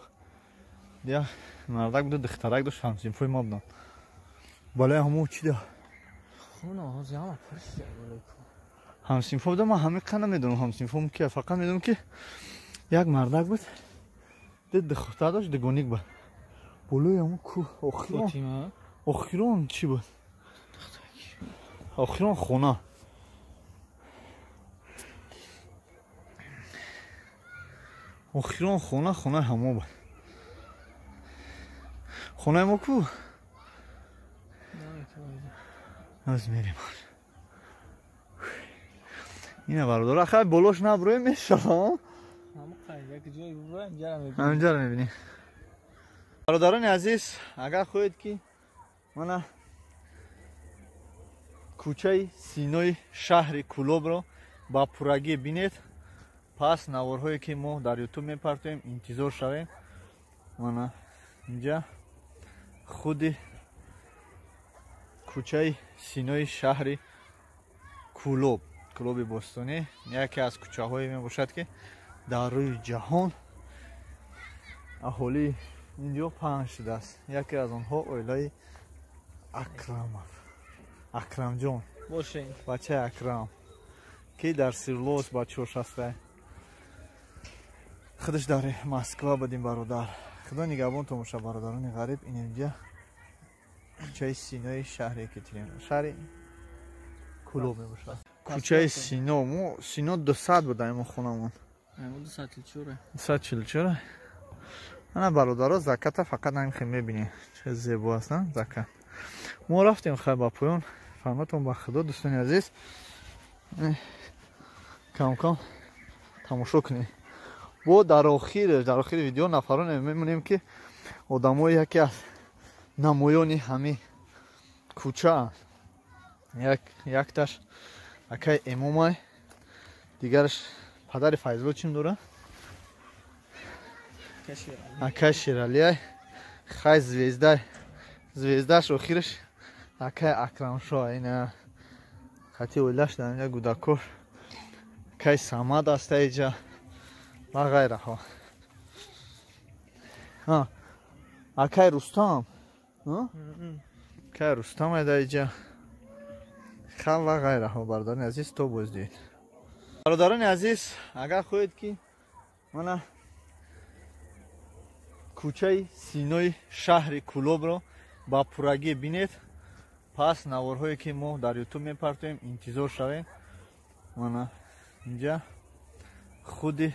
[SPEAKER 1] Я мардак буд, духтарак дошт, ҳамсинфои ма буданд. Болои ҳамо чӣ да?
[SPEAKER 9] Хона ҳозир ҳама пурсида болои кӯ.
[SPEAKER 1] Ҳамсинфо будам, ман ҳамин қа намедонам ҳамсинфом ки, фақат медонам ки як мардак буд, духтар дошт, дугоник буд. Болои ҳамо кӯ охирон, охирон чӣ буд? Охирон хона. Охирон хона, хонаи ҳамо буд. Хонаи мо ку? Аз мерем. Ина бародар, ахай болош наброем мешава. Ҳаминҷаро мебинем. Бародарони азиз, агар хоҳед ки мана кӯчаи Синои шаҳри Кӯлобро ба пуррагӣ бинед, пас наворҳое ки мо дар Ютуб мепартоем интизор шавем. Мана инҷа худи кӯчаи Синои шаҳри Кӯлоб, Кӯлоби бостонӣ, яке аз кӯчаҳое мебошад ки дар рӯи ҷаҳон аҳолии инҷо паҳн шудааст. Яке аз онҳо оилаи Акрамов, Акрамҷон.
[SPEAKER 9] Бошен.
[SPEAKER 1] Бачаи Акрам. Ки дар Сирлос бачаҳош ҳастай. Худаш дар Москва будим бародар. Худо нигаҳбонтон бошад бародарони ғариб. Ин инҷа кӯчаи Синои шаҳри Екатерин, шаҳри Кулоб мебошад. Кӯчаи Сино, мо Сино 200 буда мо хонамон.
[SPEAKER 9] 244.
[SPEAKER 1] 244. Ана бародаро заката фақат намихе мебинем. Чӣ зебо аст, на закат. Мо рафтем хай ба поён. Фарматон ба Худо дӯстони азиз. Кам-кам тамошо кунед. Бо дар охири видео нафароне мемонем ки одамои яке аз намоёни ҳами кӯча якташ акай Эмомай, дигараш падари Файзулло чим дора? Акай Шералиай, хай звезда, звездаш охираш акай Акрамшо, ина хати оилаш дар инҷа гудакор, акай Самад аста иҷа ва ғайраҳо. Акай Рустам, акай Рустам дар иҷа хал ва ғайраҳо. Бародарони азиз, то боздид. Бародарони азиз, агар хоҳед ки мана кӯчаи Синои шаҳри Кулобро ба пуррагӣ бинед, пас наворҳое ки мо дар Ютуб мепартоем интизор шавем. Мана инҷа худи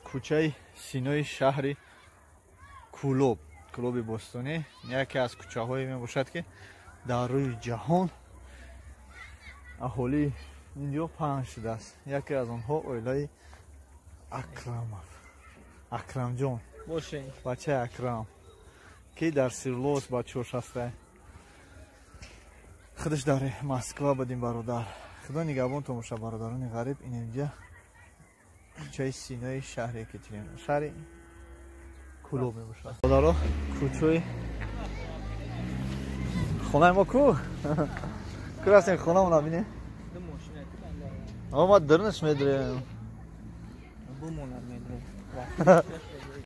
[SPEAKER 1] кӯчаи Синои шаҳри Кулоб, Кулоби бостонӣ, яке аз кӯчаҳое мебошад ки дар рӯи ҷаҳон аҳолии инҷо паҳн шудааст. Яке аз онҳо оилаи Акрамов, Акрамҷон, бачаи Акрам, ки дар Сирлос бачаҳош ҳастай. Худаш дар Москва будим бародар. Худо нигаҳбонтон бошад бародарони ғариб. Ин инҷа кӯчаи Синои шаҳри Екатерин, шаҳри Кулоб мебошад. Бародаро, кӯчаи хонаи мо ку? Ку рафтем хонамона бинем? Ма дирнаш медирем.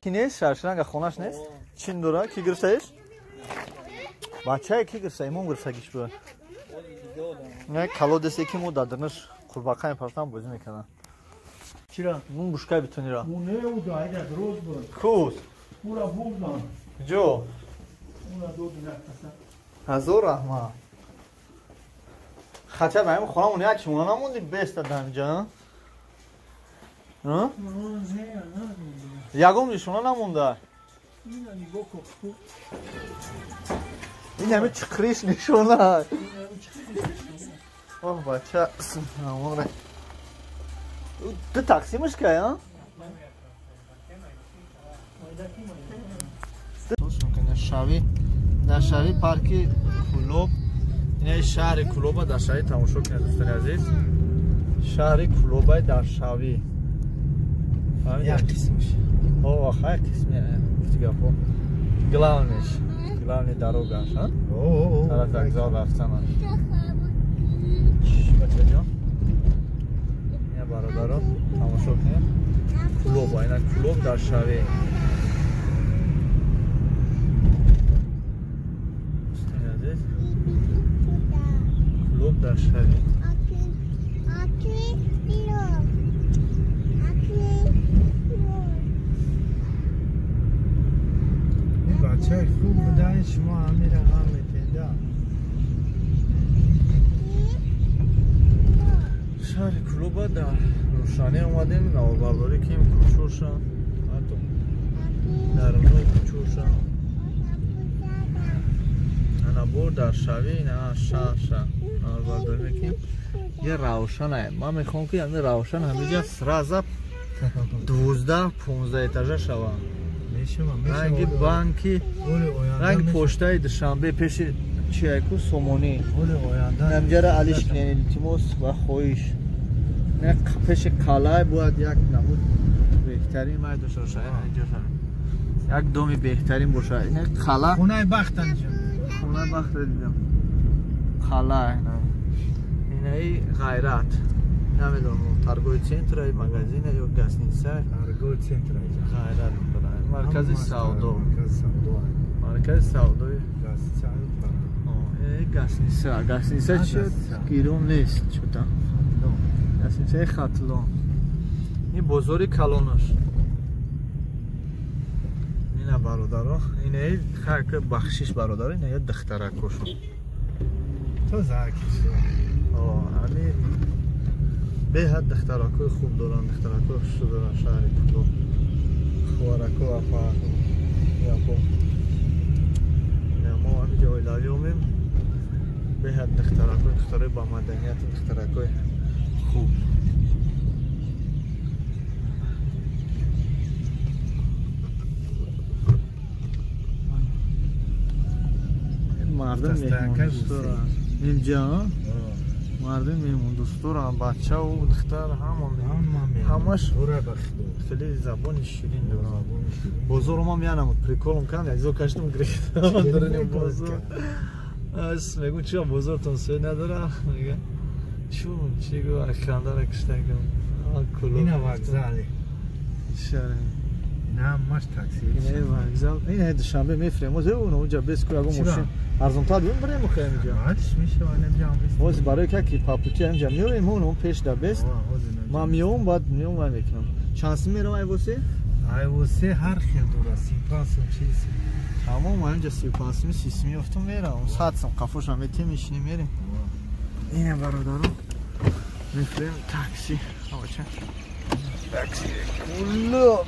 [SPEAKER 1] Ки нест шарширанга хонаш нест? Чин дора? Ки гирифтаиш? Бачае ки гирифта? Имом гирифтагиш буд. Не, колодесе ки мо дар дирнаш қурбақа мепартам бозӣ мекардам. Чира? Мун бушкай битонира.
[SPEAKER 7] Не, уда, айда дроз буд.
[SPEAKER 1] Куз?
[SPEAKER 7] Ура бурдан.
[SPEAKER 1] Ҷо?
[SPEAKER 7] Ура доду якаса.
[SPEAKER 1] Ҳазор раҳмат. Хача ба ҳамин хонамон як шумона намонди беста дар инҷа? Ягон нишона намонда. Ин ҳами чиқриш нишона. Оҳ бача, субҳаналлоҳ. Ду тақсимаш кай, а? Шави, дар шави парки Кулоб, ин шаҳри Кулоба дар шави тамошо кунед дӯстони азиз. Шаҳри Кулобай дар шави.
[SPEAKER 2] Як қисмиш.
[SPEAKER 1] О, хай қисми, гуфти гапо. Главниш, главни дорогаш, а? Тарафи вокзал рафтан. Бачаҷон. Ина бародаро тамошо кунед. Кулоба, ина Кулоб дар шави. Дӯстони азиз, Кулоб дар шави.
[SPEAKER 2] Бачаи хуб будаи шумо ҳамира ғам метеда.
[SPEAKER 1] Шаҳри Кулоба дар рӯшанӣ омадем, наворбардорӣ кунем кӯчоша, ҳатто дар рӯи кӯчоша. Ана бор дар шави, ина шаҳр наворбардорӣ мекунем. Я равшанае. Ман мехоҳам ки ҳамин равшан ҳаминҷа сраза 12-15 этажа шава. Ранги банки, ранги почтаи Душанбе пеши чияку Сомонӣ. Ҳамҷара алиш кунед илтимос ва хоҳиш. Не пеши қалай бояд як намуд беҳтарин май дошта бошад. Як доми беҳтарин бошад. Ин қала.
[SPEAKER 2] Хонаи бахта нишон.
[SPEAKER 1] Хонаи бахта дидам. Қала инаи ғайрат. Намедонам, торговый центр, магазин ё гостиница.
[SPEAKER 2] Торговый центр.
[SPEAKER 1] Ғайрат. Маркази савдо. Маркази савдои. Гостиница, гостиница чи гирон нест чута. Гостиницаи Хатлон. Ин бозори калонаш. Ина бародаро, ина хак бахшиш бародаро, ина я духтаракошон.
[SPEAKER 2] То закиш.
[SPEAKER 1] Ами беҳад духтаракои хуб доранд, духтаракои хушрӯ доранд шаҳри Кӯлоб. Ховарако, апа, япо. Ина мо ҳамиҷа оилавӣ омем. Беҳад духтаракои, духтарои ба маданияти, духтаракои хуб. Мардум меҳмондӯстдоранд. Инҷа мардум меҳмондӯстдоранд, бачаву духтар ҳама ҳамаш хеле забони ширин доранд. Бозору ман меанамуд приколом кардам, як зо кашидам гирифтам даруни бозор. Ас мегӯм чиро бозортон сӯй надора? Мега чун чи гу хандара киштагам.
[SPEAKER 2] Ина вокзале. Ина ҳамаш такси.
[SPEAKER 1] Ина вокзал. Ина Душанбе мефирем. Оз уно уҷа бес ку ягон мошин арзонтар биём бирем охе инҷа.
[SPEAKER 2] Ҳач мешава инҷа ҳам бес.
[SPEAKER 1] Оз барои ка ки папути инҷа меоем, уно пеш да бес. Ман меом, баъд меом вай мекунам. Чанд сум мерам айвосе?
[SPEAKER 2] Айвосе ҳар хел дора, 35 сум, 40 сум.
[SPEAKER 1] Тамом, ман инҷа 35 сум, 30 сум ёфтум мерам. 100 сум қафошам метем, мешинем мерем. Ина бародаро мефирем такси. Авача. Такси. Кулло.